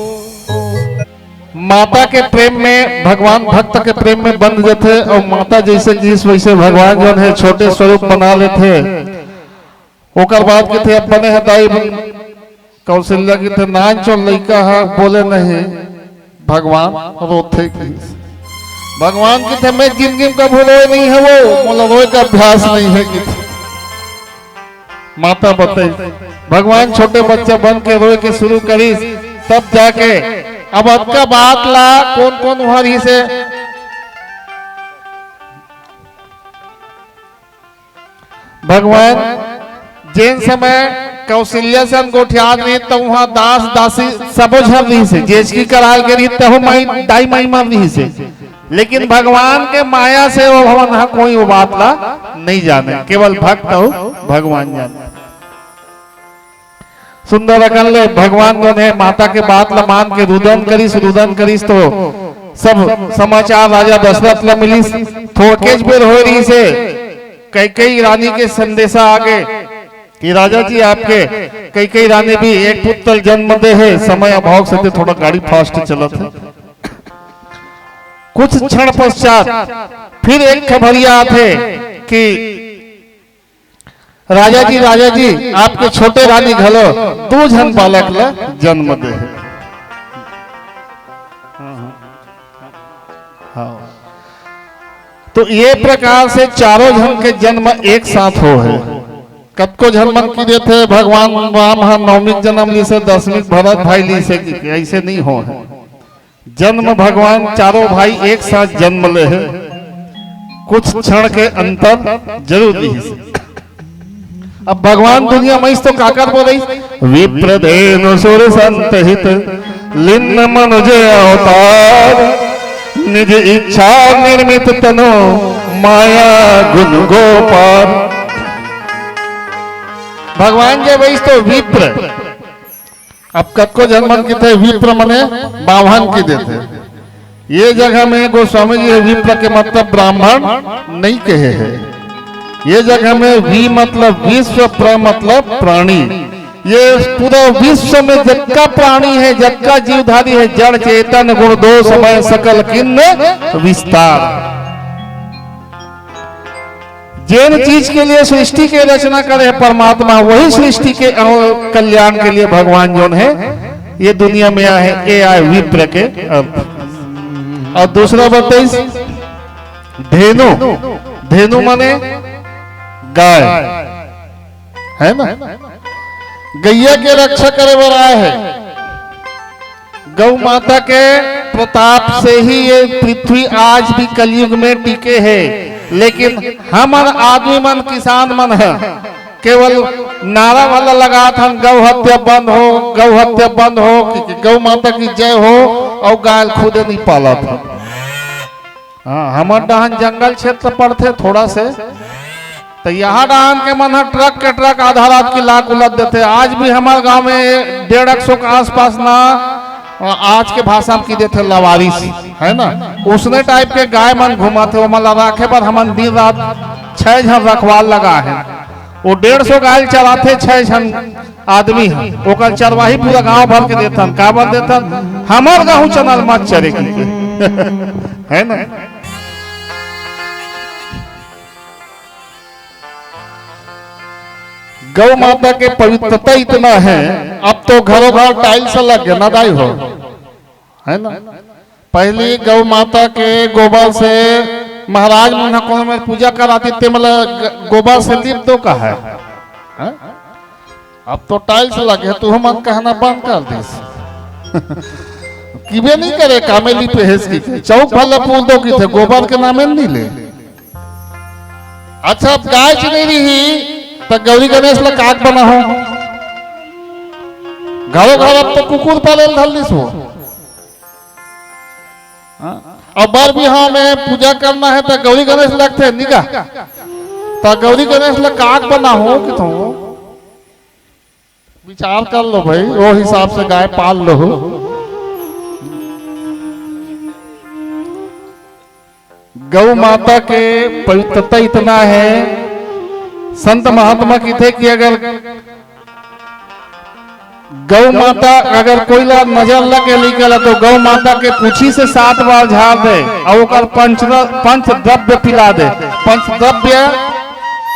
माता के प्रेम में भगवान भक्त के प्रेम में बंध जथे, और माता जैसे कहिस वैसे भगवान जोन हे छोटे स्वरूप बना लेथे। ओकर बाद कथे, अब बने हे दाई बन-, कौशल्या कथे, नान चो लइका ह बोले नहीं, भगवान रोथे कहिस। भगवान कथे, मैं जिंदगी में कभू रोए नहीं हे वो, मोला रोए का अभ्यास नहीं हे कथे। माता बताई, भगवान छोटे बच्चा बन के रोए के शुरू करिस, तब जाके अब अतका बात ला कौन कौन उहाँ रहिसे। भगवान जेन समय कौशल्या सन गोठियात रहिस, त उहाँ दास दासी सबो झन रहिसे, जेचकी कराल के रहिस, तहु माई, दाई माई मन रहिसे। लेकिन भगवान के माया से वो हमन ह कोई वो बात ला नहीं जाने, केवल भक्त अउ भगवान जाने। सुंदर अकन ले भगवान जोन हे माता के बात ला मान के रुदन करिस, रुदन करिस तो सब समाचार राजा दशरथ ला मिलिस। थोड़केच बेर होए रहिसे, कैकेयी रानी के संदेशा आगे कि राजा जी, आपके कैकेयी रानी भी एक पुत्र जन्म दे हे, समय अभाव से थोड़ा गाड़ी fast चलत हे। कुछ क्षण पश्चात फिर एक खबरिया आथे कि राजा जी, राजा जी, आपके छोटे रानी घलो दू झन बालक ल जन्म दे हे। हाँ। तो ये प्रकार से चारों झन के जन्म एक साथ हो हे। कतको झन मन कहि देथे भगवान राम ह नवमी के जन्म लिसे, दसमी के भरत भाई लिसे, ऐसे नहीं हो हे। जन्म भगवान चारों भाई एक साथ जन्म ले हे, कुछ क्षण के अंतर जरूर लिहिस। अब भगवान दुनिया में इस तो काकर बोले, विप्र धेनु सुर संत हित, लिन्न मनुज अवतार, निज इच्छा निर्मित तनु, माया गुण गो पार। भगवान जे वही तो विप्र, अब कतको झन मन कथे विप्र मने बाम्हन कहि देथे। ये जगह में गोस्वामी जी विप्र के मतलब ब्राह्मण नहीं कहे हे। ये जगह में वि मतलब विश्व, प्र मतलब प्राणी। ये पूरा विश्व में जतका प्राणी हे, जतका जीवधारी हे, जड़ चेतन गुण दोष मय सकल किन्न विस्तार। जेन चीज के लिए सृष्टि के रचना करे हे परमात्मा, वही सृष्टि के अ-, कल्याण के लिए भगवान जोन हे ये दुनिया में आए हे। ये आए विप्र के अर्थ। और दूसरा बताइस धेनु, धेनु माने गाय, है ना? गैया के रक्षा करे बर आए हे। गौ माता के प्रताप से ही ये पृथ्वी आज भी कलयुग में टिके हे, लेकिन हमन आदमी मन, किसान मन ह केवल नारा वाला लगात हन, "गौ हत्या बंद हो, गौ हत्या बंद हो, कि, कि गौ माता की जय हो," अउ गाय ल खुदे नहीं पालत हन। हाँ, हमर डहन जंगल क्षेत्र पड़थे थोड़ा से, तो यहाँ डहन के मन ह ट्रक के ट्रक आधा रात की लात उलत देथे। आज भी हमारे गांव में डेढ़ एक सौ के आसपास ना, आज के भाषा में की देथे, लवारिस, है ना, उसने टाइप के गाय मन घुमाथे। ओमन ला राखे बर हमन दिन रात छह झन रखवाल लगा है। वो डेढ़ सौ गाय चराथे, छह झन आदमी ह, ओकर चरवाही पूरा गांव भर के देथन। काबर देथन? हमर गहूं चना ल मत चरे की के। है ना? गौ माता के पवित्रता इतना है, अब तो घरों घर टाइल्स लग गए ना दाई हो, है ना? पहली गौ माता के गोबर से महाराज मन ह कोनो में पूजा कराती, ते मतलब ग-, गोबर से लिप दो का है, हैं? अब तो टाइल्स लगे, तू हमन कहना बंद कर दिस। किबे नहीं करे, कामे लिपे हेस की के। चौक भला पूर दो की थे, गोबर के नामे नहीं ले। अच्छा, अब गाय च नहीं रही, तो गौरी गणेश ला काक बना हो। घरों घर अब तो कुकुर पाले ल धर लिस हो। हाँ? अब बर बिहाव में पूजा करना है तो गौरी गणेश लगथे, निगा। तो गौरी गणेश ला काक बना हो कि तो विचार कर लो भाई, वो हिसाब से गाय पाल लो। गौ माता के पवित्रता इतना है, संत महात्मा की थे कि अगर गौ माता अगर कोई ला नजर लगे लइका ला, तो गौ माता के पूछी से सात बार झाड़ दे और ओकर पंच, पंच द्रव्य पिला दे। पंच द्रव्य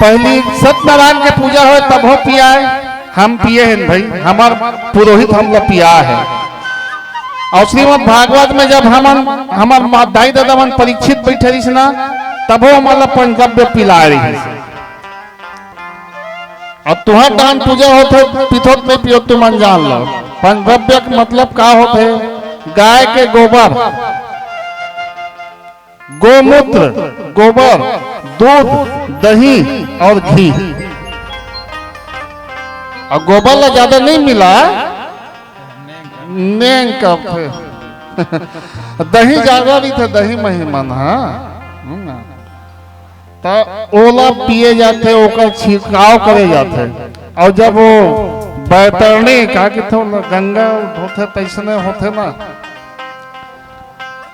पहली सत्यनारायण के पूजा होए तब हो पियाए, हम पिए हैं भाई, हमार पुरोहित हम लोग पिया है। और श्रीमद् भागवत में जब हमन, हमार मा-, दाई दादा मन परीक्षित बैठे रहिस ना, तब वो मतलब पंच द्रव्य पिलाए रहिस। अब तुहर दान पूजा होथे, पिथोत नहीं पियो, तुमन जान लो। पंचद्रव्य के मतलब का होथे? गाय के गोबर, गोमूत्र, गोबर, दूध, दही और घी। और गोबर ला ज्यादा नहीं मिला, नेंग करथे। दही ज्यादा रहिथे, दही मही मन, हाँ। हम्म। त ओला पिए जाथे, ओकर छिड़काव करे जाथे। और जब वो बैतरणी, का कहिथे ओला, गंगा धोथे, तैसने होथे ना,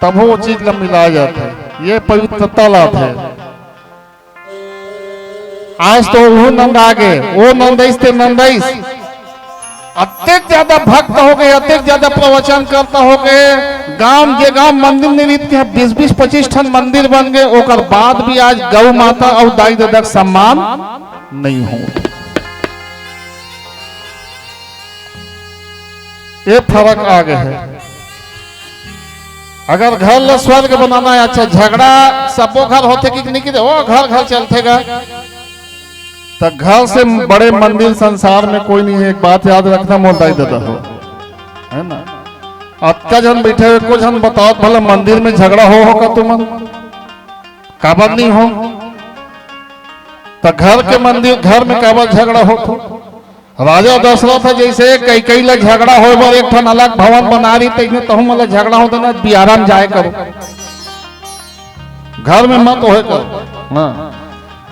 तब वो चीज ला मिलाए जाथे। ये पवित्रता लाथे। आज तो वो नंद आगे, वो नंद आइस ते नंद आइस। अतेक ज्यादा भक्त हो गए, अतेक ज्यादा प्रवचन करता हो गए। गांव, जे गांव मंदिर नहीं रहित के, बीस बीस पच्चीस ठन मंदिर बन गए, ओकर बाद भी आज गौ माता और दाई ददा के सम्मान नहीं हो। ये फर्क आ गए है। अगर घर ला स्वर्ग बनाना है, अच्छा, झगड़ा सबो घर होथे कि नहीं, कि वो घर घर चलथे गा। त घर से बड़े मंदिर संसार में कोई नहीं है। एक बात याद रखना मोर दाई ददा हो, है ना? अतका झन बैठे हो, एको झन बताओ भला मंदिर में झगड़ा हो, हो का तुमन? काबर नहीं हो? त घर के मंदिर, घर में काबर झगड़ा हो? राजा दशरथ ह जैसे कैकई ला झगड़ा होए बर एक ठन अलग भवन बना रही, तैसने तहु मन ला झगड़ा होत ना, बियारा म जाए करो, घर में मत होए करो। हाँ।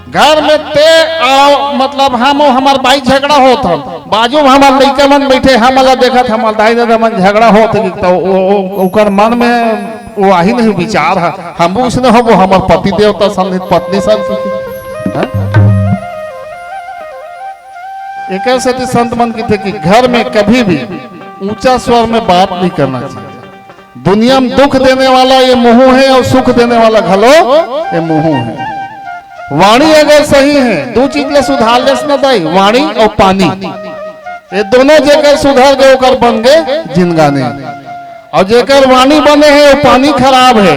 घर में ते आओ, मतलब हम अउ हमार बाई झगड़ा होत हन, बाजू में हमार लइका मन बैठे, हमन ला देखत, हमार दाई ददा मन झगड़ा होत हे, तो ओ-, ओ-, ओकर मन में वो आही नहीं विचार है, हम उसने हो, वो हमार पति देवता सन, पत्नी सन की, हैं? एकर सेती संत मन कहिथे कि घर में कभी भी ऊंचा स्वर में बात नहीं करना चाहिए। दुनिया में दुख देने वाला ये मुंह है और सुख देने वाला घलो ये मुंह है। वाणी अगर सही है, दो चीज ले सुधार लेस न दाई, वाणी और पानी। ये दोनों जेकर सुधर गए, ओकर बन गए जिनगानी। और जेकर वाणी बने है, वो पानी खराब है,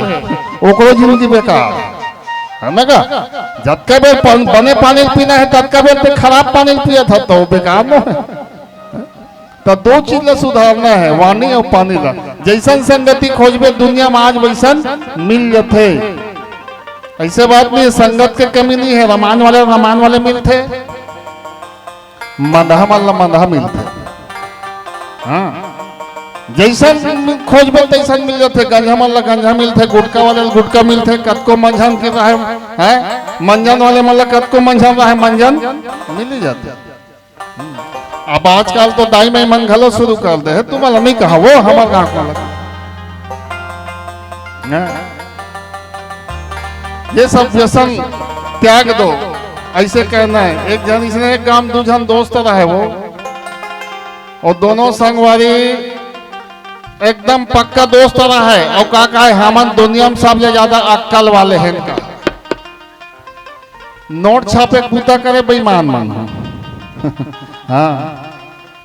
ओकरो जिंदगी बेकार। है ना का? जतका बेर पन-, बने पानी पीना है, ततका बेर ते खराब पानी पिया था, तो वो बेकार न है। तो दो चीज ला सुधारना है, वाणी और पानी ला। जैसन संगति खोजबे दुनिया में आज वैसन मिल जथे। ऐसे बात नहीं है, संगत के कमी नहीं है, रामायण वाले रामायण वाले मिलथे। मंदहा मन ला मंदहा मिलथे। हाँ, जैसन खोजबे तैसन मिल जाथे। गंजा मन ला गंजा मिलथे, गुटखा वाले ला गुटखा मिलथे, कतको मंझन के रहे, हैं? मंजन वाले मन ला कतको मंझन रहे, मंजन मिल ही जाथे। अब आजकल तो दाई माई मन घलो शुरू कर दे हे, तुमन ला नहीं कहा, वो हमर गाँव वाला। हैं? ये सब व्यसन त्याग दो, ऐसे कहना है। एक झन इसने एक गांव दू झन दोस्त रहे वो, और दोनों संगवारी एकदम पक्का दोस्त रहे, और का कहे, "हमन दुनिया में सबले ज्यादा अक्कल वाले हैं" का। नोट छापे के बूता करे बेईमान मन ह। हाँ,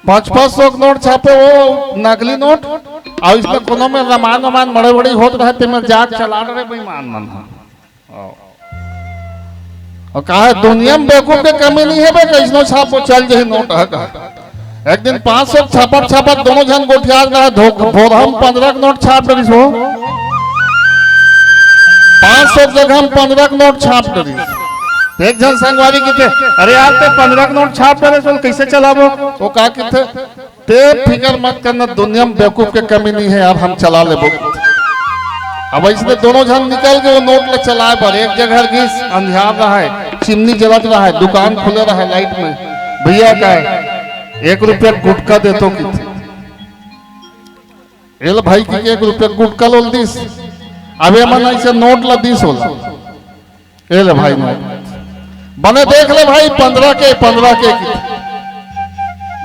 पाँच पाँच सौ के नोट छापे, वो नकली नोट, और इसमें कोनो में रामायण वामायण मड़े वड़ी होत रहे, ते में जाके चला रहे बेईमान मन ह। और कहा, दुनिया में बेवकूफ के कमी नहीं है बे, कैसनो छापो चल जही नोट ह का। एक दिन पाँच सौ छापत छापत दोनों झन गोठिया रहा, धोख भोरहा में पंद्रह के नोट छाप डरिस हो। पाँच सौ के जगह में पंद्रह के नोट छाप डरिस। एक झन संगवारी किथे, "अरे यार, ते पंद्रह के नोट छाप डरे, चल कैसे चलाबो?" वो का किथे, "ते फिकर मत करना, दुनिया में बेवकूफ के कमी नहीं है, अब हम चला लेबो।" अब इसने दोनों झन निकल के वो नोट ले चलाए बर एक जगह गिस, अंधियार रहा है, चिमनी जलत रहा है, दुकान खुले रहा है लाइट में। "भैया का है, एक रुपया गुटखा दे तो" किथे। एल भाई की एक रुपया गुटखा लोल दिस। अब ये मन ऐसे नोट ला दिस होला। एल भाई नोट। "बने देख ले भाई, पंद्रह के, पंद्रह के" किथे।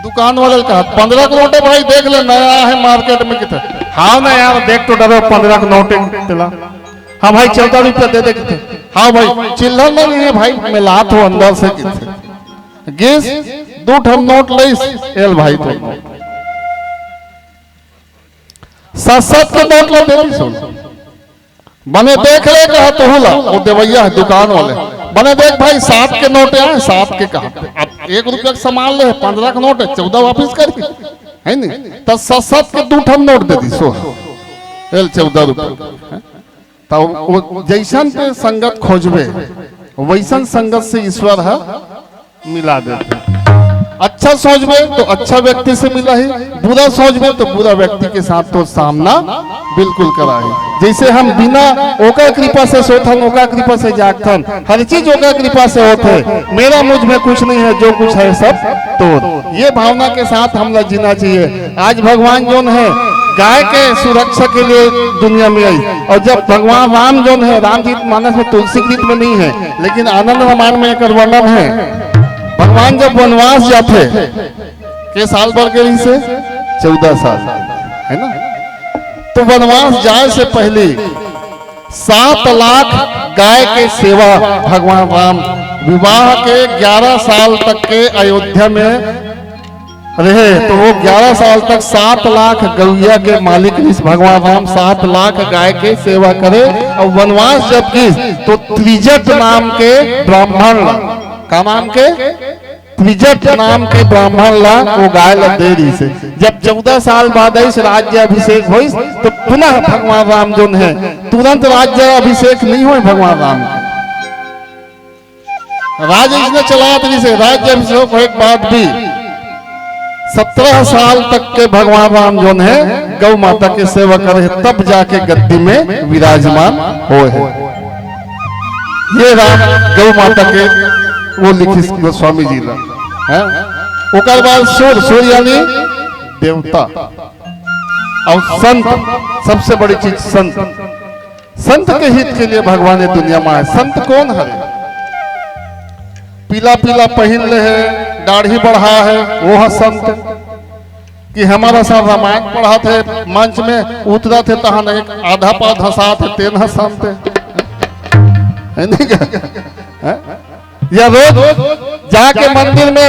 दुकान वाले कहा, "पंद्रह के नोट है भाई, देख ले, नया है मार्केट में" किथे। "हाँ ना यार, देख तो डरे, पंद्रह के नोट है" तेला। "हाँ भाई, चौदह रुपया दे दे" किथे। "हाँ भाई, चिल्लर नहीं है भाई, मिलात हो अंदर से" किथे। गिस, दू ठन नोट लइस, एल भाई तो नोट। सात सात के नोट ला दे दिस। "बने देख ले" कहा तोहू ला, वो देवैया है दुकान वाले। "बने देख भाई, सात के नोट आए, सात के" कहा। अब एक रुपया के सामान ले, पंद्रह के नोट है, चौदह वापिस करी, है नी? त सात सात के दू ठन नोट दे दिस, एल चौदह रुपया। त वो जैसन ते संगत खोजबे, वैसन संगत से ईश्वर ह मिला देथे। अच्छा सोचबे तो अच्छा व्यक्ति से मिलाही, बुरा सोचबे तो बुरा व्यक्ति के साथ तो सामना बिल्कुल कराही। जैसे हम बिना ओकर कृपा से सोथन, ओकर कृपा से जागथन, हर चीज ओकर कृपा से होथे। मेरा मुझ में कुछ नहीं है, जो कुछ है सब तोर। ये भावना के साथ हमला जीना चाहिए। आज भगवान जोन है, गाय के सुरक्षा के लिए दुनिया में आई। और जब भगवान राम जोन है, रामचरित मानस में, तुलसी गीत में नहीं है, लेकिन आनंद रामायण में एकर वर्णन है। भगवान जब वनवास जाथे, के साल बर के रहिसे? चौदह साल, है ना? तो वनवास जाए से पहले सात लाख गाय के सेवा भगवान राम विवाह के ग्यारह साल तक के अयोध्या में रहे, तो वो ग्यारह साल तक सात लाख गौया के मालिक रहिस भगवान राम, सात लाख गाय के सेवा करे। और वनवास जब गिस तो त्रिजट नाम के ब्राह्मण ला, का नाम के? त्रिजट नाम के ब्राह्मण ला वो गाय ला दे रहिस हे। जब चौदह साल बाद आइस, राज्य अभिषेक होइस, तो पुनः भगवान राम जोन है, तुरंत राज्य अभिषेक नहीं होय भगवान राम के। राज इसने चलात रहिस हे, राज्य अभिषेक होए के बाद भी सत्रह साल तक के भगवान राम जोन है, गौ माता के सेवा करे हे, तब जाके गद्दी में विराजमान होए हे। ये राम गौ माता के वो लिखिस गोस्वामी जी ला, हैं? ओकर बाद सूर, सूर यानी देवता, और संत, सबसे बड़ी चीज संत। संत के हित के लिए भगवान ये दुनिया में आए। संत कौन हरे? पीला पीला पहिन ले हे, दाढ़ी बढ़ा हे, वो ह संत। कि हमर सन रामायण पढ़त हे, मंच में उतरत हे, तहन एक आधा पाव धसात हे, तेन ह संत हे। है नहीं क्या? हैं? या रोज जाके मंदिर में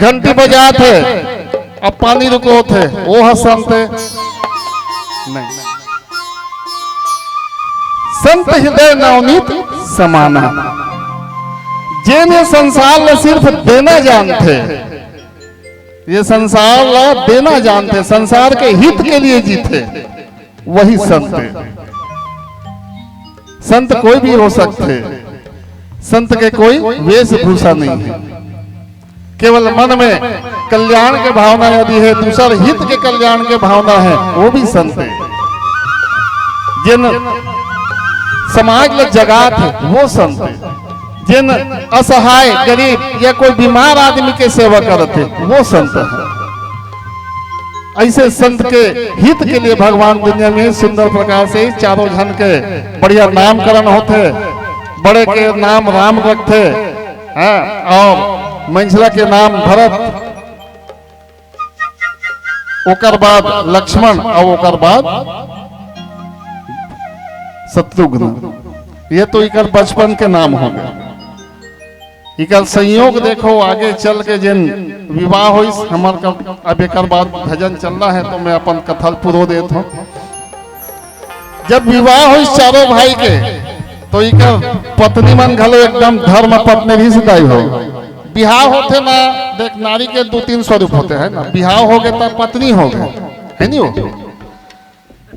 घंटी बजात हे, अब पानी रुकोत हे, वो ह संत हे? नहीं। संत हृदय नवनीत समाना, जेन ये संसार ला सिर्फ देना जानथे, ये संसार ला देना जानथे, संसार के हित के लिए जीथे, वही संत हे। संत कोई भी हो सकथे, संत के कोई वेशभूषा नहीं है। केवल मन में कल्याण के भावना यदि है, दूसर हित के कल्याण के भावना है, वो भी संत है। जिन समाज ल जगात है, वो संत है। जिन असहाय, गरीब या कोई बीमार आदमी के सेवा करत है, वो संत है। ऐसे संत के हित के लिए भगवान दुनिया में सुंदर प्रकार से चारों झन के बढ़िया नामकरण होथे। बड़े के नाम राम रखथे, हाँ, और मंझला के नाम भरत, ओकर बाद लक्ष्मण और ओकर बाद शत्रुघ्न। ये तो इकर बचपन के नाम हो गए। इकर संयोग देखो, आगे चल के जिन विवाह होइस, हमर कब, अब एकर बाद भजन चल रहा है, तो मैं अपन कथल पुरो देत हूँ। जब विवाह होइस चारों भाई के, तो इकर पत्नी मन घलो एकदम धर्म पत्नी रहिस दाई हो। बिहाव होथे ना, देख, नारी के दो तीन स्वरूप होथे, है ना? बिहाव हो गए तो पत्नी हो गए, है नहीं हो?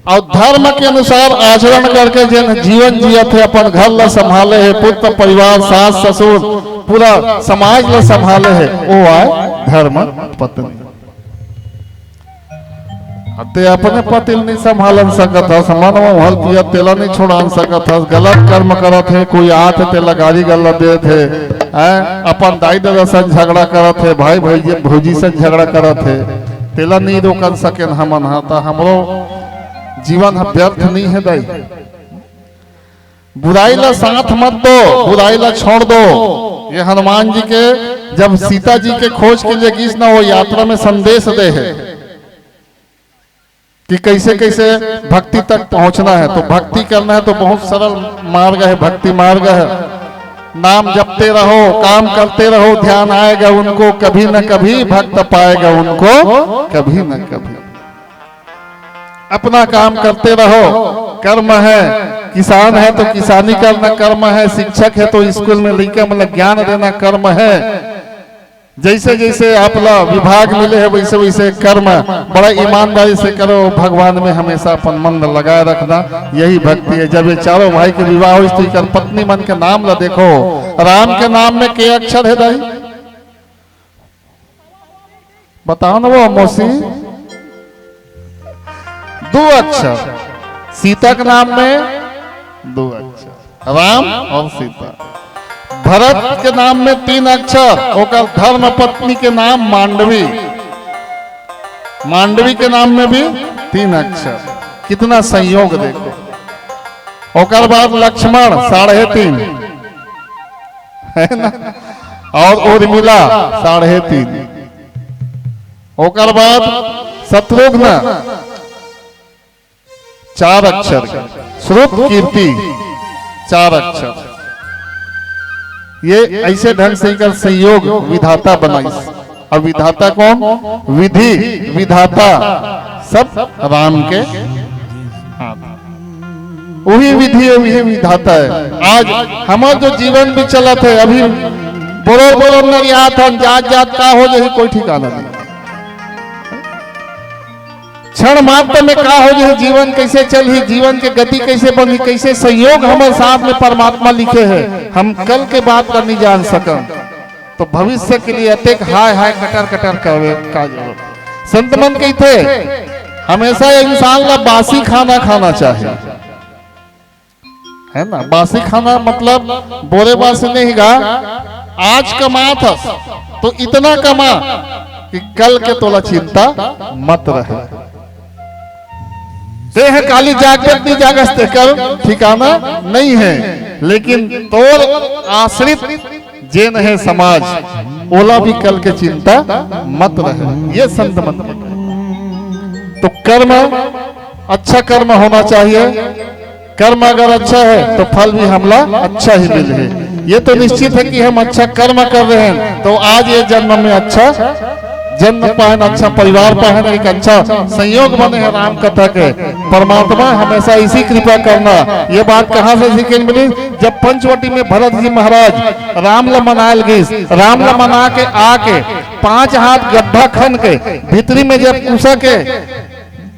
और धर्म के अनुसार आचरण करके जिन जीवन जियत हे, अपन घर ला संभाले हे, पुत्र परिवार, सास ससुर, पूरा समाज ला संभाले हे, वो आय धर्म पत्नी। अब ते अपने पति ल नहीं संभालन सकत हस, मन में उहल पियत तेला नहीं छोड़ान सकत हस, गलत कर्म करत हे, कोई आत हे तेला गाली गलत देत हे, हैं? अपन दाई ददा संग झगड़ा करत हे, भाई भौजी, भौजी संग झगड़ा करत हे, तेला नहीं रोकन सकेन हमन ह, त हमरो जीवन ह व्यर्थ नहीं है दाई। बुराई ला साथ मत दो, बुराई ला छोड़ दो। ये हनुमान जी के जब सीता जी के खोज के लिए गीस ना, वो यात्रा में संदेश दे है कि कैसे कैसे भक्ति तक पहुंचना है। तो भक्ति करना है तो बहुत सरल मार्ग है, भक्ति मार्ग है। नाम जपते रहो, काम करते रहो, ध्यान आएगा उनको कभी न कभी, भक्त पाएगा उनको कभी न कभी। अपना काम करते रहो, कर्म है। किसान है तो किसानी करना कर्म है, शिक्षक है तो स्कूल में लइका मन ला ज्ञान देना कर्म है। जैसे जैसे आप ला विभाग मिले है, वैसे वैसे कर्म बड़ा ईमानदारी से करो, भगवान में हमेशा अपन मन लगाए रखना, यही भक्ति है। जब ये चारों भाई के विवाह होइस तो इकर पत्नी मन के नाम ला देखो, राम के नाम में के अक्षर है दाई? बताओ ना वो मौसी, दो अक्षर। सीता के नाम में दो अक्षर, राम और सीता। भरत के नाम में तीन अक्षर, ओकर धर्म पत्नी के नाम मांडवी, मांडवी के नाम में भी तीन अक्षर। कितना संयोग देखो। ओकर बाद लक्ष्मण साढ़े तीन, है ना, और उर्मिला साढ़े तीन। ओकर बाद शत्रुघ्न चार अक्षर के, श्रुत कीर्ति चार अक्षर। ये ऐसे ढंग से इकर संयोग विधाता बनाइस। अब विधाता कौन? विधि विधाता सब राम के हाथ। वही विधि है, वही विधाता है। आज हमार जो जीवन भी चलत है, अभी बोलो बोलो नरियात हन, जात जात का हो जाही, कोई ठिकाना नहीं। क्षण मात्र में का हो जाही, जीवन कैसे चलही, जीवन के गति कैसे बनही, कैसे संयोग हमारे साथ में परमात्मा लिखे है, हम कल के बात का नहीं जान सकन। तो भविष्य के लिए अतेक हाय हाय कटर कटर करवे का जरूरत। संत मन कहते, हमेशा इंसान ला बासी खाना खाना चाहिए, है ना? बासी खाना मतलब बोरे बासी नहीं गा, आज कमात हस तो इतना कमा कि कल के तोला चिंता मत रहे। देह काली जागत नहीं जागस तेकर ठिकाना नहीं है, लेकिन तोर आश्रित जेन है समाज, ओला भी कल के चिंता मत रहे। ये संत मन के। तो कर्म, अच्छा कर्म होना चाहिए। कर्म अगर अच्छा है तो फल भी हमला अच्छा ही मिलही। ये तो निश्चित है कि हम अच्छा कर्म कर रहे हैं तो आज ये जन्म में अच्छा जन्म पाहन, अच्छा परिवार पाहन, एक अच्छा संयोग बने है राम कथा के। परमात्मा हमेशा इसी कृपा करना। ये बात कहाँ से सीखे मिली? जब पंचवटी में भरत जी महाराज राम ल मनायल गीस, राम ल मना के आके पांच हाथ गड्ढा खन के भीतरी में जब कुसा के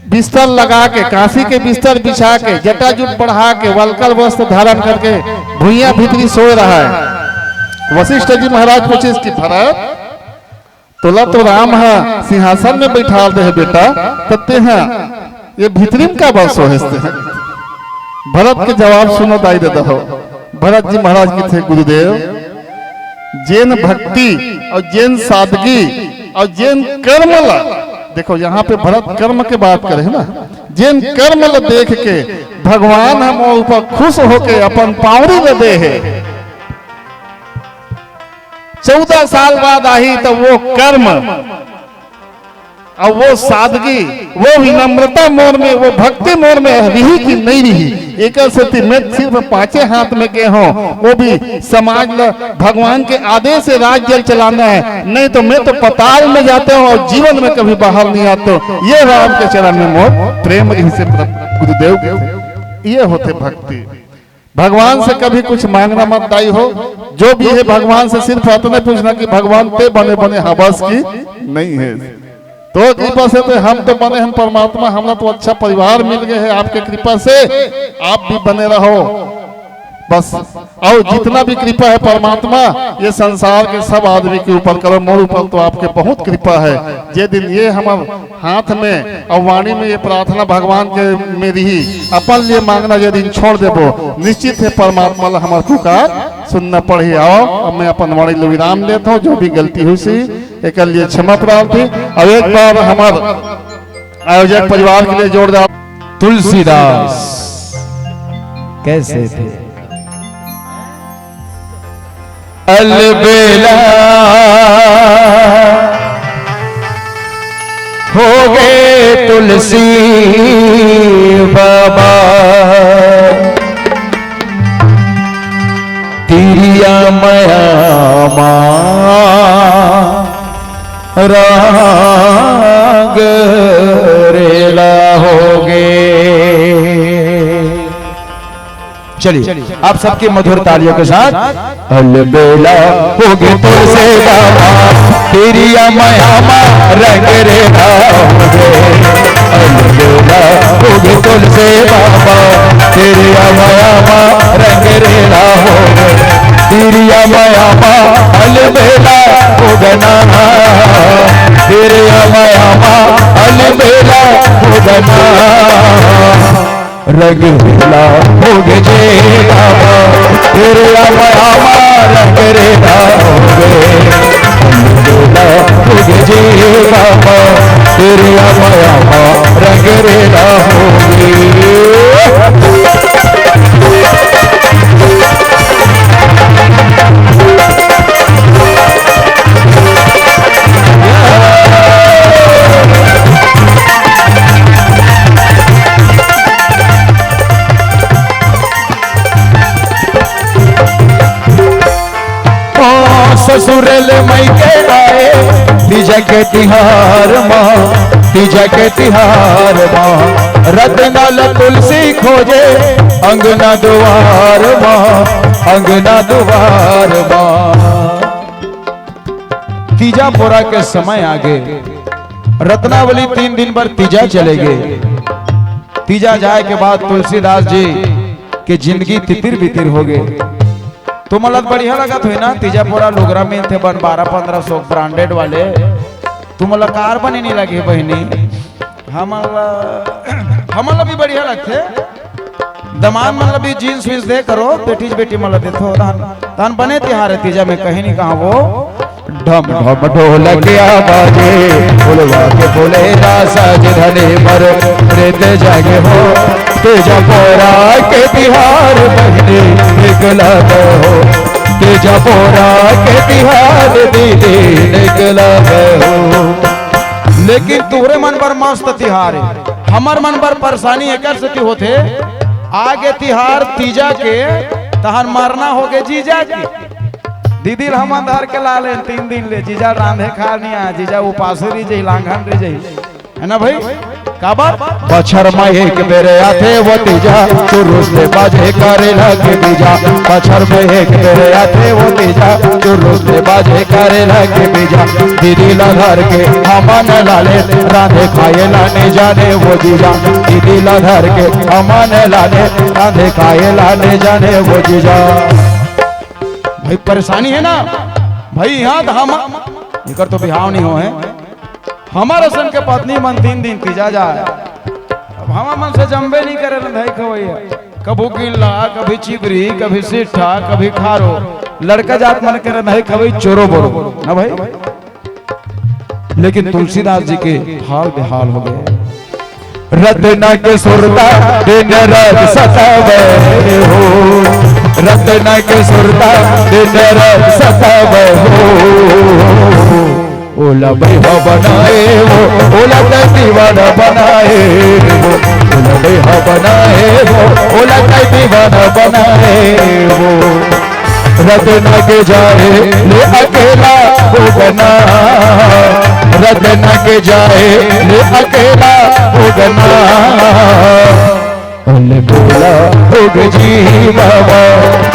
बिस्तर लगा के, कांसी के बिस्तर बिछा के, जटाजूट बढ़ा के, वलकर वस्त्र धारण करके भुइयां भीतरी सोए रहा है। वशिष्ठ जी महाराज पूछे कि भरत, तोला तो राम ह सिंहासन में बैठाल दे हे बेटा, त तेहा ये भीतरी में काबर सोहेस तेहा? भरत के जवाब सुनो दाई ददा हो। भरत जी महाराज कथे, गुरुदेव, जेन भक्ति अउ जेन सादगी अउ जेन कर्म ला, देखो यहाँ पे भरत कर्म के बात करे हे ना, जेन कर्म ला देख के भगवान ह मोर ऊपर खुश होके अपन पावरी ला दे हे। चौदह साल बाद आही त वो कर्म अउ वो सादगी, वो विनम्रता मोर में, वो भक्ति मोर में रिही कि नइ रिही, एकर सेती मैं सिर्फ पांचे हाथ में गे हों, वो भी समाज ल भगवान के आदेश से राज्य चलाना हे, नहीं तो मैं तो पताल में जाते हों अउ जीवन में कभी बाहर नइ आते हों। ये राम के चरण में मोर प्रेम रिहिसे प्रभु गुरुदेव के, ये होथे भक्ति। भगवान से कभी कुछ मांगना मत दाई हो, जो भी हे भगवान से सिर्फ अतने पूछना कि भगवान तें बने बने हवस कि नइ हे। तोर कृपा से तो हम तो बने हन परमात्मा, हमला तो अच्छा परिवार मिल गे हे आपके कृपा से, आप भी बने रहो बस। अउ जितना भी कृपा हे परमात्मा, ये संसार के सब आदमी के ऊपर करो, मोर ऊपर तो आपके बहुत कृपा हे। जे दिन ये हमर हाथ में अउ वाणी में ये प्रार्थना भगवान के में रिही, अपन लिए मांगना जे दिन छोड़ देबो, निश्चित हे परमात्मा ला हमर पुकार सुनना पड़ही। आओ, अब मैं अपन वाणी ला विराम देत हों, जो भी गलती होइस एकर लिए क्षमा प्रार्थी। अब एक बार हमर आयोजक परिवार के लिए जोरदार। तुलसीदास कैसे थे? अलबेला हो गे तुलसी बाबा, तिरिया मया मा रंग रेला हो गे। चलिए, आप सबकी मधुर तालियों के साथ। अलबेला हो गे तुलसी बाबा, तिरिया मया मा रंग रेला हो गे। अलबेला हो गे तुलसी बाबा, तिरिया मया मा रंग रेला हो गे। तिरिया मया मा अलबेला हो गे ना, तिरिया मया मा अलबेला हो गे ना। रंग रेला हो गे जे बाबा, तेरे आमा आमा रंग रेला हो गे। रंग रेला हो गे जे बाबा, तेरे आमा आमा रंग रेला हो गे। ओ ससुर ले मइके आए, तीजा के तिहार मा, तीजा के तिहार मा, रतनावली तुलसी खोजे, अंगना दुवार मा, अंगना दुवार मा। तीजा पोरा के समय आगे, रतनावली तीन दिन बर तीजा चले गे। तीजा जाए के बाद तुलसीदास जी के जिंदगी तितिर बितिर हो गे। तुमन ला बढ़िया लगत होही ना, तीजा पोरा लुगरा मिलथे बन बारह पन्द्रह सौ branded वाले। तुमन ला कार बने नइ लगे बहिनी, हमन ला, हमन ला भी बढ़िया लगथे। दमांद मन ला भी jeans वींस दे करो, बेटी बेटी मन ला देथो। तहन, तहन बने तिहार हे तीजा में कहीं नहीं कहाँ वो। ढम ढम ढोलकिया बाजे, फुलवा के फुलेला साज धने पर, प्रीत जागे हो, तीजा पोरा के तिहार बहिनी निकला हो, तीजा पोरा के तिहार दीदी निकला हो। लेकिन तुहरे मन बर मस्त तिहार हे, हमर मन बर परेशानी एकर सेती होथे। आगे तिहार तीजा के, तहन मरना हो गे जीजा के। दीदी ल हमन धर के लालेन तीन दिन ले, जीजा रांधे खाए नइ आए, जीजा उपास रहि जही, लांघन रहि जही, हे ना भाई? काबर? बछर म एक बेर आथे वो तीजा, तुरुस ले बाजे करे लगे बीजा। बछर म एक बेर आथे वो तीजा, तुरुस ले बाजे करे लगे बीजा। दीदी ला धर के हमन लालेन, रांधे खाए ला नइ जाने वो जीजा। दीदी ला धर के हमन लालेन, रांधे खाए ला नइ जाने वो जीजा। भाई परेशानी हे ना भाई, इहाँ त हम एकर तो बिहाव नहीं हो है। हमर असन के पत्नी मन तीन दिन तीजा जाए, अब हमर मन से जमबे नहीं करे रंधई खवई ह। कभू गिल्ला, कभी चिबरी, कभी सिट्ठा, कभी खारो। लड़का जात मन के रंधई खवई चोरो बोरो ना भाई। लेकिन तुलसीदास जी के हाल बेहाल हो गए। रत्न के सुरता दिन रात सतावे हो, रत्न के सुरता दिन रात सतावे हो। ओला बैहा बनाए हो, ओला तै दीवाना बनाए हो, ओला बैहा बनाए हो, ओला तै दीवाना बनाए हो। रत्न के जाए ले अकेला उगना, रत्न के जाए ले अकेला उगना। अलबेला उग जी बाबा,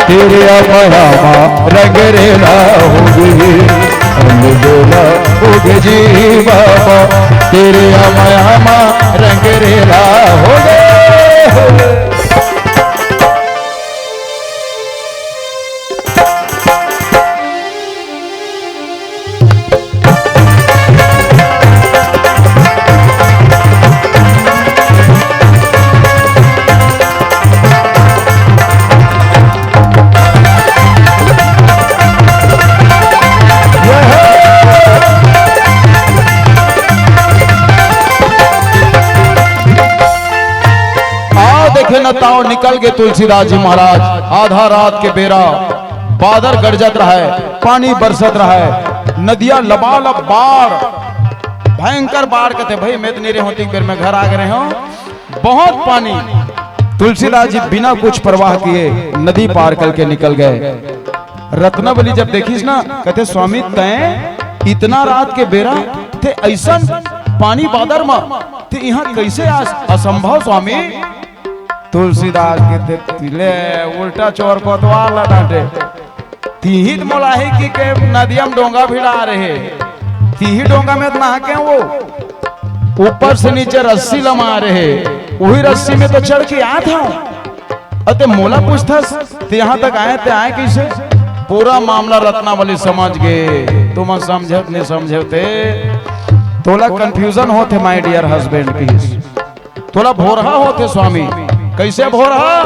तेरे आमायामा रंग रेला उगी। अलबेला उग जी बाबा, तेरे आमायामा रंग रेला उगी। आओ देखे न ताओ निकल गए तुलसीदास जी महाराज। आधा रात के बेरा बादर गरजत रहय, पानी बरसत रहय, नदिया लबालब बाढ़, भयंकर बाढ़ कथे भाई। मैं तो नहीं रहे होती, बेर मैं घर आ गए हूँ, बहुत पानी। तुलसीदास जी बिना कुछ परवाह किए नदी पार करके निकल गए। रत्नावली जब देखिस ना, कहते, "स्वामी, तैं इतना रात के बेरा थे ऐसन पानी बादर म, थे यहाँ कैसे आस? असंभव स्वामी।" तुलसीदास के दे तिले उल्टा चोर कोतवाल ला डांटे। तिही त मोला हे कि के नदिया म डोंगा भिड़ा रहे, तिही डोंगा में त नहा के वो ऊपर से नीचे रस्सी लमा रहे, वही रस्सी में तो चढ़ के आत हूँ। अते मोला पूछथस, ते यहाँ तक आए, ते आए कैसे? पूरा मामला रत्नावली समझ गए। तुम समझत नहीं समझे ते, तोला कन्फ्यूजन होते, my dear husband, please। तोला भोरहा होथे स्वामी। कैसे भोरहा?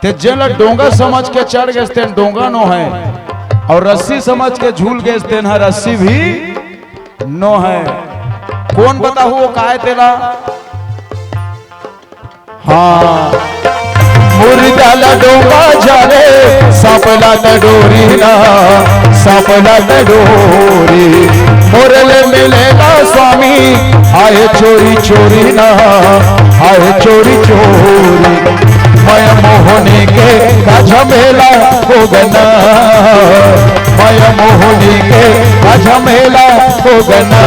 ते जेन ला डोंगा समझ के चढ़ गेस, तेन डोंगा नो है, और रस्सी समझ के झूल गेस, तेन ह रस्सी भी नो है। कौन बताहू वो काय तेला? हाँ। मुर्दा ला डोंगा जाने, सांप ला त डोरी ना, सांप ला त डोरी। मोर ले मिले ना स्वामी, आए चोरी चोरी ना, आए चोरी चोरी। माया मोहनी के का झमेला होगना, माया मोहनी के का झमेला होगना।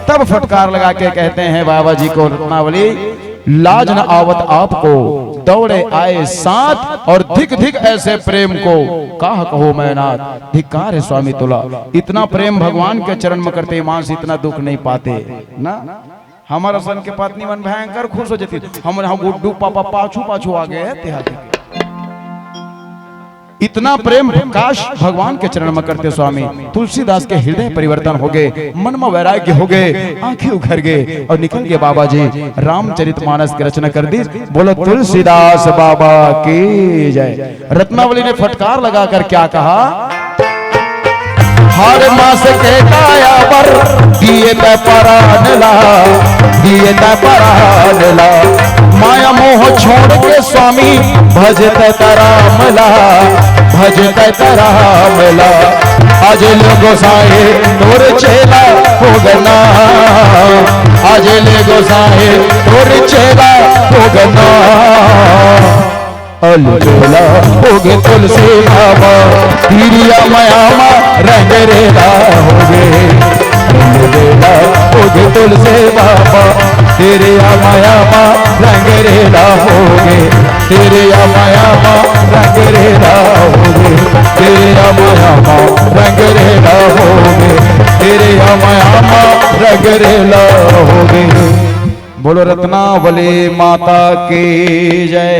तब फटकार लगा के कहते हैं बाबा जी को, रत्नावली, लाज न आवत आपको, दौड़े आए साथ और धिक धिक ऐसे प्रेम को, काह कहो मैं नाथ, धिक्कार है स्वामी तुला, इतना प्रेम भगवान के चरण में करते, ईमान से इतना दुख नहीं पाते ना। हमर असन के पत्नी मन भयंकर खुश हो जाती, हम, हम गुड्डू पापा पाछू पाछू आ गए, तेहा देख। इतना प्रेम काश भगवान के चरण में करते स्वामी। तुलसीदास के हृदय परिवर्तन हो गए, मन में वैराग्य हो गए, आंखें उघर गए और निकल गए बाबा जी। रामचरित मानस की रचना कर दी। बोलो तुलसीदास बाबा की जय। रत्नावली ने फटकार लगाकर क्या कहा? हर मास के काया बर दिए तै परान ला, दिए तै परान ला। माया मोह छोड़ के स्वामी भजत राम ला, भजत राम ला। आज ले गोसाई तोर चेला होगना, आज ले गोसाई तोर चेला होगना। अलबेला होगे तुलसी बाबा, तिरिया मया मा रंग रेला होगे। अलबेला होगे तुलसी बाबा, तिरिया मया मा रंग रेला होगे। तेरे या माया मा रंग रेला होगे, तेरे या माया मा रंग रेला होगे, तेरे या माया मा रंग रेला होगे। बोलो रत्नावली माता की जय।